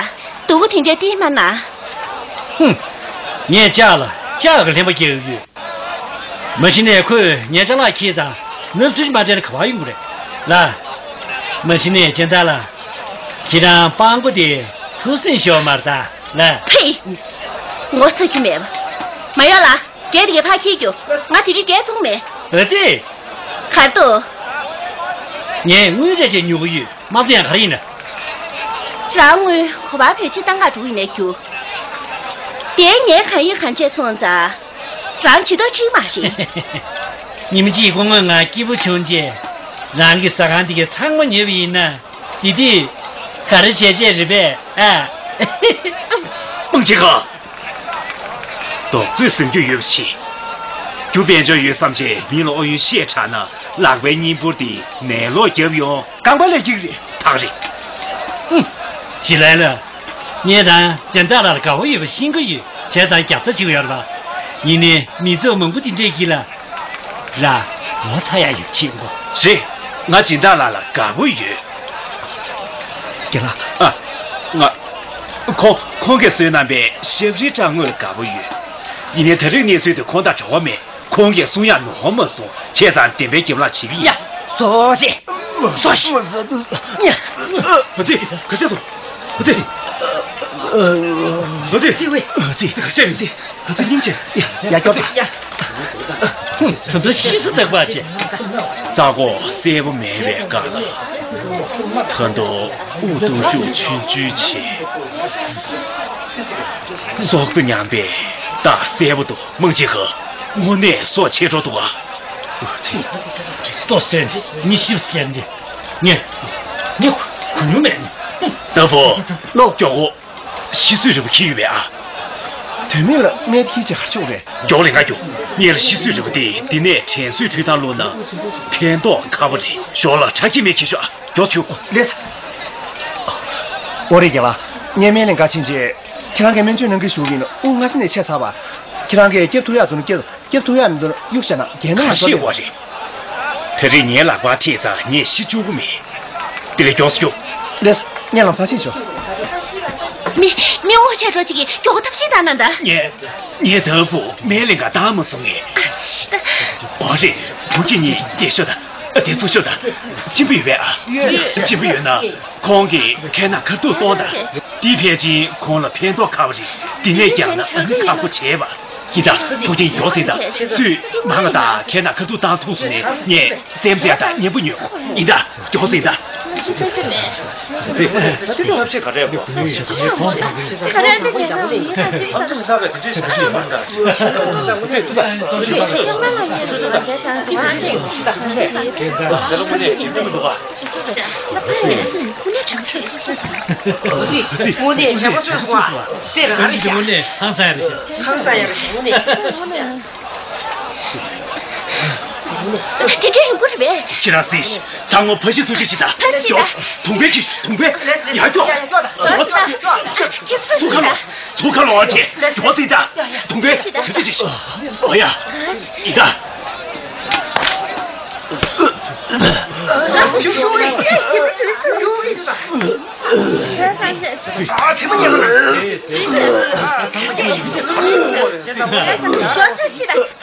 སྡུག་པོ་དེ་འདྲ་བལྟས་མ་ན། ཧུམ། ངས་ལྕགས་ལ་ལྕགས་ཀྱི་ལྷན་པ་སྐྱེལ་གི་ཡོད། མ་གཞི་ནས་ཁོས་ངའི་ཅ་ལག་ཁྱེར་དང་ནུབ་ཚུལ་མ་དྲན་ག་བ་ཡོང་གི་རེད་ལ། མ་གཞི་ནས་སྦྱིན་བདག་ལགས། ཁྱེད་རང་སྤྲང་པོ་དེ་ཐུགས་སེམས་ཤོར་མ་རེད་ད་ལ། ཕེ། ངོ་ཚ་རྒྱུ་མེད་པ། མ་ཡོང་ལ། འབྲས་དེ་གས་ཕར་འཁྱེར་རྒྱུགས། ང་དེ་རིང་འབྲས་བཙོང་མེད། ཨ་ཙི། གར་འདུག་ངས་དངུལ་རེ་ཅིག་ཉོ་གི་ཡོད། མ་བཙོང་ཡང་ག་རེ་ཡིན་ན། རང་དངུལ་ག་པར་བོད་ཕྱི་བཏང་ག་འགྲོ་ཡིན་ནས་རྒྱུགས། དེ་ངས་གང་ཡིན་གང་བྱས་སོང་ཙང་། རང་ཇུས་གཏོགས་ཁྲིག་མ་རེད། ཉིན་གཅིག་སྐུ་ངོ་ང་སྐྱིད་པོ་བྱུང་རྗེས། རང་གི་ཟ་ཁང་དེ་གའི་ཚང་མ་ཉོས་པ་ཡིན་ན། དེ་དུས་ག་རེ་བྱས་བྱས་རེད་པས་ཨ། མང་ཆེ་ག་རྡོག་རྫིས་ཟིན་རྒྱུ་ཡོད་པ་ཞིག་རྒྱུ་དཔལ་འབྱོར་ཡོད་བསམ་བྱས་མི་ལ་ཨོ་ཡོན་བཤད་དྲགས་ན་ལག་པའི་སྙིང་ཕུར་དེ་ནས་ལོག་རྒྱབ་ཡོང་། རྐང་པ་ལས་འགྱིག་རེད། ཐག་རེད། ཧུམ། ཞི་ལའི་ལགས། ངས་ད་སྦྱིན་བདག་ལགས་ལ་དགའ་པོ་ཡོད་པ་ཤེས་ཀྱི་ཡོད། བྱས་ཙང་རྒྱབ་རྩ་བྱེད་ཀྱི་ཡོད་རེད་པ། ཡིན་ནའི་མི་ཚོགས་མང་པོ་དེ་འདྲས་ཀྱིས་ལ། ལ། ངོ་ཚ་ཡག་ཡོད་ཆེད་མགོ། རེད། ང་སྦྱིན་བདག་ལགས་ལ་དགའ་པོ་ཡོད། རྒན་ལགས། ཨ། ང་། ཁོང་། ཁོང་གིས་བཟོས་གནང་པའི་ཞབས་རིལ་བཀྲ་དངོས་ལ་དགའ་པོ་ཡོད། ཡིན་ནའི་ད་རེས་གནས་ཚུལ་དེ་ཁོང་དང་འབྲེལ་བ་མེད། ཁོང་གིས་གསུང་ཡག་ནོར་མ་སོང་། བྱས་ཙང་བདེན་པའི་རྒྱབ་ལངས་བྱེད་ཀྱི་ཡིན། ཡ། བཟོ་བྱེད། བཟོ་ཞིག་ཡ། ཨ་ཙི། ག་ཚད་སོང་། ཨ་ཙི། ཨ་ཙི། ཨ་ཙི། ག་ཚད་རེད། ཨ་ཙི། སྙིང་རྗེ། ཡ། ཡ། སྐྱོར་ད། ཧུམ། ད་དུང་ཤི་སུ་བཏགས་པ་བྱེད། རྩ་སྒོ་གསལ་པོ་མེད་པའི་སྒང་ལ། ད་དུང་དབུགས་གཏོང་ཤུགས་ཆུང་ཆུང་བྱེད། སྲོག་རྩ་ཉམས་པས་རྟགས་གསལ་པོ་འདུག་དམངས་ཆེན་ག་དངོས་གནས་སྲོག་ཆད་འགྲོ་འདུག་ཨ། ལྟོ་ཟས་ནི་མི་ཤི་བ་སྐྱེལ་འདི། ངས། ངས་གོ་མྱོང་མེད་ནི། ལྟ་བུ། ལོ། མགྱོགས་པོ། ཤི་གསོན་རིལ་བུ་འཁྱེར་ཡོད་པས་ཨ། དོན་མེད་ལ་སྨན་འཁྱེར་ཅིག་ག་རེ་ཆོག་རེད། མགྱོགས་ལས་ང་རྒྱུག་སྔོན་ལ་ཤི་གསོན་རིལ་བུ་དེ་འདི་ནས་དྲན་གསོའི་འཕྲོད་བསྟེན་བླུགས་ན་ཕན་ཐོགས་ཁ་པོ་རེད། ཞོར་ལ་ཁྲག་སྐྱེད་སྨན་འཁྱེར་ཤོག་ཨ། མགྱོགས་བྱོས། ལེགས། ཨོ་རེད་རྒན་ལགས། ངས་སྨན་ལས་འགའ་ཕྱིན་རྗེས་ཁྱེད་རང་གིས་སྨན་བཅོས་གནང་གི་ཞུ་གི་ཡིན། དབུགས་སྔ་ས་ནས་ཆད་ཚར་བ། ཁྱེད་རང་གིས་སྐྱོབ་ཐུབ་ཡག་འདུག་ན་སྐྱོབ། སྐྱོབ་ཐུབ་ཡག་མི་འདུག་ན་གཡུག་བཞག་ན་རྒན་ནང་ལ་ཁ་ཤས་འོ་རེད། ད་རེས་ངའི་ལག་པར་ཐེབས་ཙང་ངས་ཤི་བཅུག་གི་མེད། དེ་ལས་མགྱོགས་སུ་རྒྱུགས། ལེགས། ངས་ལམ་སང་ཕྱིན་ཤོག་མི། མི་འོ་བྱས་འགྲོ་ཅིག་གིས་མགྱོགས་པོ་ཐབས་ཤེས་བཏང་གནང་ད། ངས། ངས་ད་བུ་སྨན་ལས་འགའ་བཏང་མ་སོང་ངས། ཨ་ཤི་ད། འོ་རེད། བུ་ཁྱེད་གཉིས་བསྡད་ཤོག་ད། ཨ། དེ་ཚུར་ཤོག་ད། གཅིན་པ་ཡོད་པས་ཨ། ཡོད། གཅིན་པ་ཡོད་ན། ཁོང་གིས་ཁ་ནང་ཁ་ཐུག་གཏོང་དང་། འདི་ཕལ་ཆེར་ཁོང་ལ་ཕན་ཐོགས་ཁག་པོ་རེད། འདི་ནས་ཀྱང་ན་ཨ་ནི་ཁག་པོ་བྱས་པ། ཡིན་ད། ཐུགས་རྗེ་མགྱོགས་ཟིན་ད། སུས་མང་ང་ད་ཁ་ནང་ཁ་ཐུག་བཏང་ཐུག་སོང་ནས་ངས་སེམས་ཟེར་ད་མཉེས་པོ་ཉོས། ཡིན་ད། མགྱོགས་ཟིན་ད། ཁྱེད་ཚོ་ཐབས་ཤེས་ག་རེ་ཡོད་གོ། ཁྱེད་ཚོ་ཐབས་ཤེས་ག་རེ་ཡོད་གོ། ཁྱེད་ཚོ་ཐབས་ཤེས་ག་རེ་ཡོད་གོ། ཁྱེད་ཚོ་ཐབས་ཤེས་ག་རེ་ཡོད་གོ། ཁྱེད་ཚོ་ཐབས་ཤེས་ག་རེ་ཡོད་གོ། དེ་ལ་དངོས་གནས་འགྲིག་པོ་མི་འདུག་ག། དངོས་གནས་དྲན་པ་སོས་སོང་བ། དཔེ་རང་རེད་ཤག་དངོས་གནས་ཧང་སང་ཡ་རེད་ཤག་དངོས་གནས་ཧང་སང་ཡ་རེད་ཤག་དངོས་གནས། དེ་འདྲའི་ཡོང་གི་རེད་པས། ཁྱེད་རང་སེམས་ཤིག་ད་ངོ་ཕ་ཤི་ཚུགས་ཤིག་ད། ཕ་ཤི་ད། དུང་པའི་ཁྱི་དུང་པའི། ཡ་ཀྱོག་ཡ་ཀྱོག་ད། ཡ་ཀྱོག་ད། ཚུགས་ཁ་ལོ། ཚུགས་ཁ་ལོ་ཨ་ཅེ། ཡོ་ཟིན་ད། དུང་པའི་ཁྱི་ཚུགས་ཤིག་ཨོ་ཡ། ཡི་ད།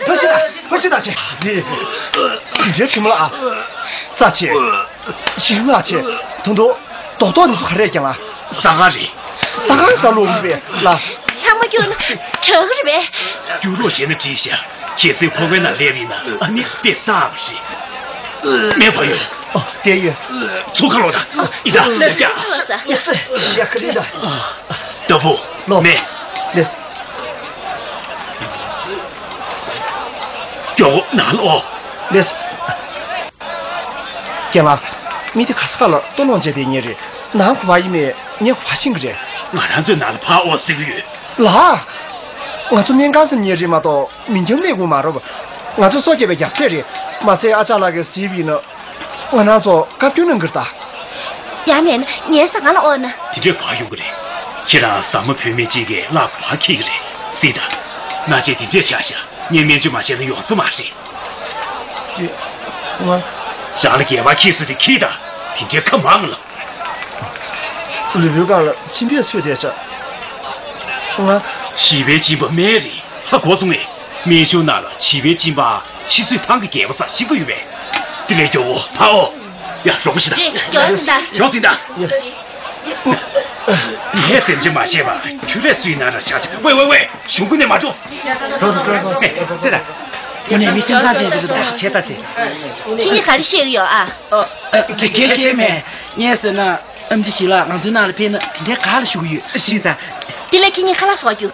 ཕ་ཤི་ད། ཕ་ཤི་ད་ཅེ། དེ་འདྲའི་དྲི་མ་ལ་ཨ། ཙ་ཅེ། ཞིག་ལ་ཅེ། དོན་དུ། རྡོག་རྡོག་འདི་ཚོ་ག་རེ་རྒྱག་ལ། ཟ་ཁང་རེད། ཟ་ཁང་ཟ་ལུགས་རེད་པས་ལ། ཚང་མ་སྐྱུར་ན་དྲག་གི་རེད་པས། སྐྱུར་རོགས་བྱས་ན་འགྲིག་ཤག་གལ་སྲིད་ཕོ་བའི་ནང་སླེབས་ཡིན་ན་ཨ་ནི་དཔེ་བསགས་པ་རེད། སྨན་བ་ཡོད། ཨོ་དེ་ཡོད། ཚུགས་ཁ་ལོ་ད། ཡི་ད་ལེ་ཡ། ཡ་ཁ་ལི་ད། ད་བུ་ལོ་མེ། ལེ། མགྱོགས་པོ་ནང་ལོག་ལེ། རྒན་ལགས། མི་དེ་ག་ས་ག་ལ་ལྟོ་སློང་བྱས་བསྡད་མཁན་རེད། ནང་ག་པར་ཡིན་མེད་ངས་ག་པར་ཤེས་ཀྱི་རེད། ང་རང་ཚོའི་ནང་ལ་ཕར་ཨོ་ཟེར་གྱི་ཡོད། ལགས། ང་ཚོ་སྨན་ཁང་ཟེར་མཁན་རེད་མ་གཏོགས་མི་འཁྱམ་གནས་ཁུལ་མ་རེད། ང་ཚོ་སྲོག་བསྐྱབས་པའི་རྒྱབ་རྩེ་རེད། མ་ཚད་ཨ་ཅག་ལགས་ཀྱིས་གཟིགས་པ་ཡིན་ན། ང་རང་ཚོ་བཀའ་བཀྱོན་གནང་གི་རེད་ད། ཡང་མིན་ངའི་ཟ་ཁང་ལ་ཨོ་ན། དེ་འདྲས་ག་པར་ཡོང་གི་རེད། ཁྱེད་རང་ཟ་མ་བུད་མེད་ཅིག་གིས་གླགས་ག་པར་འཁེལ་གི་རེད། སྲིད་ད། མནའ་བཅད་དེ་འདྲས་ཆགས་ཤག་ངས་སྨན་བཅོས་མ་བྱས་ན་ཡོང་ས་མ་རེད། ཅེ། ང་། རང་ལ་སྒལ་པར་འཁེལ་སོང་དེ་འཁྱེར་ད། དེ་འདྲའི་ཁ་མང་ལ། ལུས་པོའི་སྒང་ལ་མཆིན་པས་ཚོས་བསྡད་ཤག་ང་། བྱིས་པའི་གཅིན་པ་སྨན་རེད། ཧ་གོ་སོང་ངས། སྨན་གཞུང་ནང་ལ་བྱིས་པའི་གཅིན་པ་ཕྱི་བསྲེག་ཐང་གི་རྒྱལ་པོ་ཟེར་ཤེས་ཀྱི་ཡོད་པས། དེ་ལས་མགྱོགས་པོ་ཕར་ཨོ། ཡ་རོགས་པོ་ཞིག་དང་། རེད། མགྱོགས་ཟིན་ད། མགྱོགས་ཟིན་ད། ངས་སེམས་ཅན་མ་ཤེས་པ་ཁྱོད་རས་སུའི་ནང་ལ་བཞག་ཅིག་ཝེ་ཝེ་ཝེ། གཞུང་ཀུན་ནས་མ་འགྲོ། འགྲོ་སོང་། འགྲོ་སོང་། ཧེ་ཏེ་ད། དངོས་གནས་མི་སེམས་བཟང་ཅན་ཞིག་རེད་འདུག་བྱས་ད་བྱས། ཁྱེད་གཉིས་ག་རེ་བཤད་ཀྱི་ཡོད་ཨ། ཨ། ག་ག་ག་བཤད་མེད། ངས་ཟེར་ན། ཨེམ་ཆི་ཞིག་ལ་ང་ཚོའི་ནང་ལ་ཕེབས་ན་དེ་འདྲའི་ག་ལ་ཞུ་གི་ཡོད། ཤིག་ད། དེ་ལས་ཁྱེད་གཉིས་ཁ་ལག་བཟོ་རྒྱུ།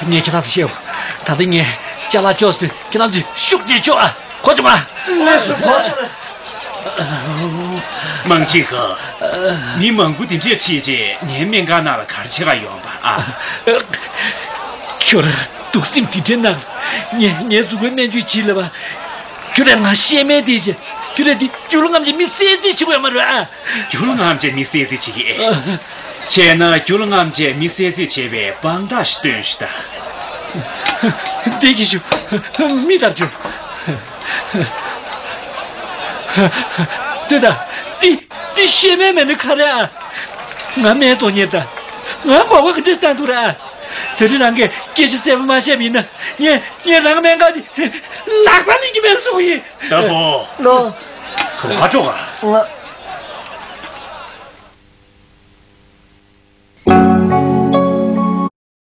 ངས་ཁྱེད་རང་ཚོ་བཤད། ད་ལྟ་ངས་ཅ་ལག་ཅོག་ཟིན་ཁྱེད་རང་ཚོས་ཤུགས་ཀྱིས་ཅོག་ཨ། གོ་བྱུང་ཨ། མང་ཆེ་ཧ། མི་མང་པོ་འདི་འདྲས་ཁྲིད་རྗེས་ངའི་སྨན་ཁང་ནང་ལ་ག་རེ་བྱེད་ག་ཡོང་པ་ཨ། ཁྱོད་རང་སྡུག་སེམས་འདི་འདྲའི་ནང་། ངས་ངའི་གཟུགས་པོའི་སྨན་བཅོས་བྱེད་ལབ་པ། ཁྱོད་རང་ང་བཤད་མེད་དེ་བྱས། ཁྱོད་རང་འདི་རྒྱུ་ལོ་ངམ་བྱས་མི་བསད་རྩིས་བྱེད་དགོས་ཡ་མ་རེད་ཨ། རྒྱུ་ལོ་ངམ་བྱས་མི་བསད་རྩིས་བྱེད་ཀྱི་ཨེ། བྱས་ན་རྒྱུ་ལོ་ངམ་བྱས་མི་བསད་རྩིས་བྱེད་པའི་དཔང་རྟགས་ཤིག་སྟོན་ཞིག་དང་། བདེ་སྐྱིད་ཞུ། མི་ལྟར་བྱུང་། ལྟོས་དང་། འདི་འདི་བཤད་མེད་མེད་ནི་ག་རེ་ཨ། ང་སྨན་གཏོང་མཁན་དང་། ང་མགོ་བ་ག་འདྲས་བཏང་འདུག་ར། དེ་འདྲ་རང་གིས་སྐད་ཆ་གསལ་པོ་མ་བཤད་པ་ཡིན་ན། ངས་ངས་རང་སྨན་ཁང་འདི་ལག་པ་ལེན་གྱི་མེད་གསུང་གི་ཡིན། ད་བོ། ལོ། ག་པར་འགྲོ་ག་ང་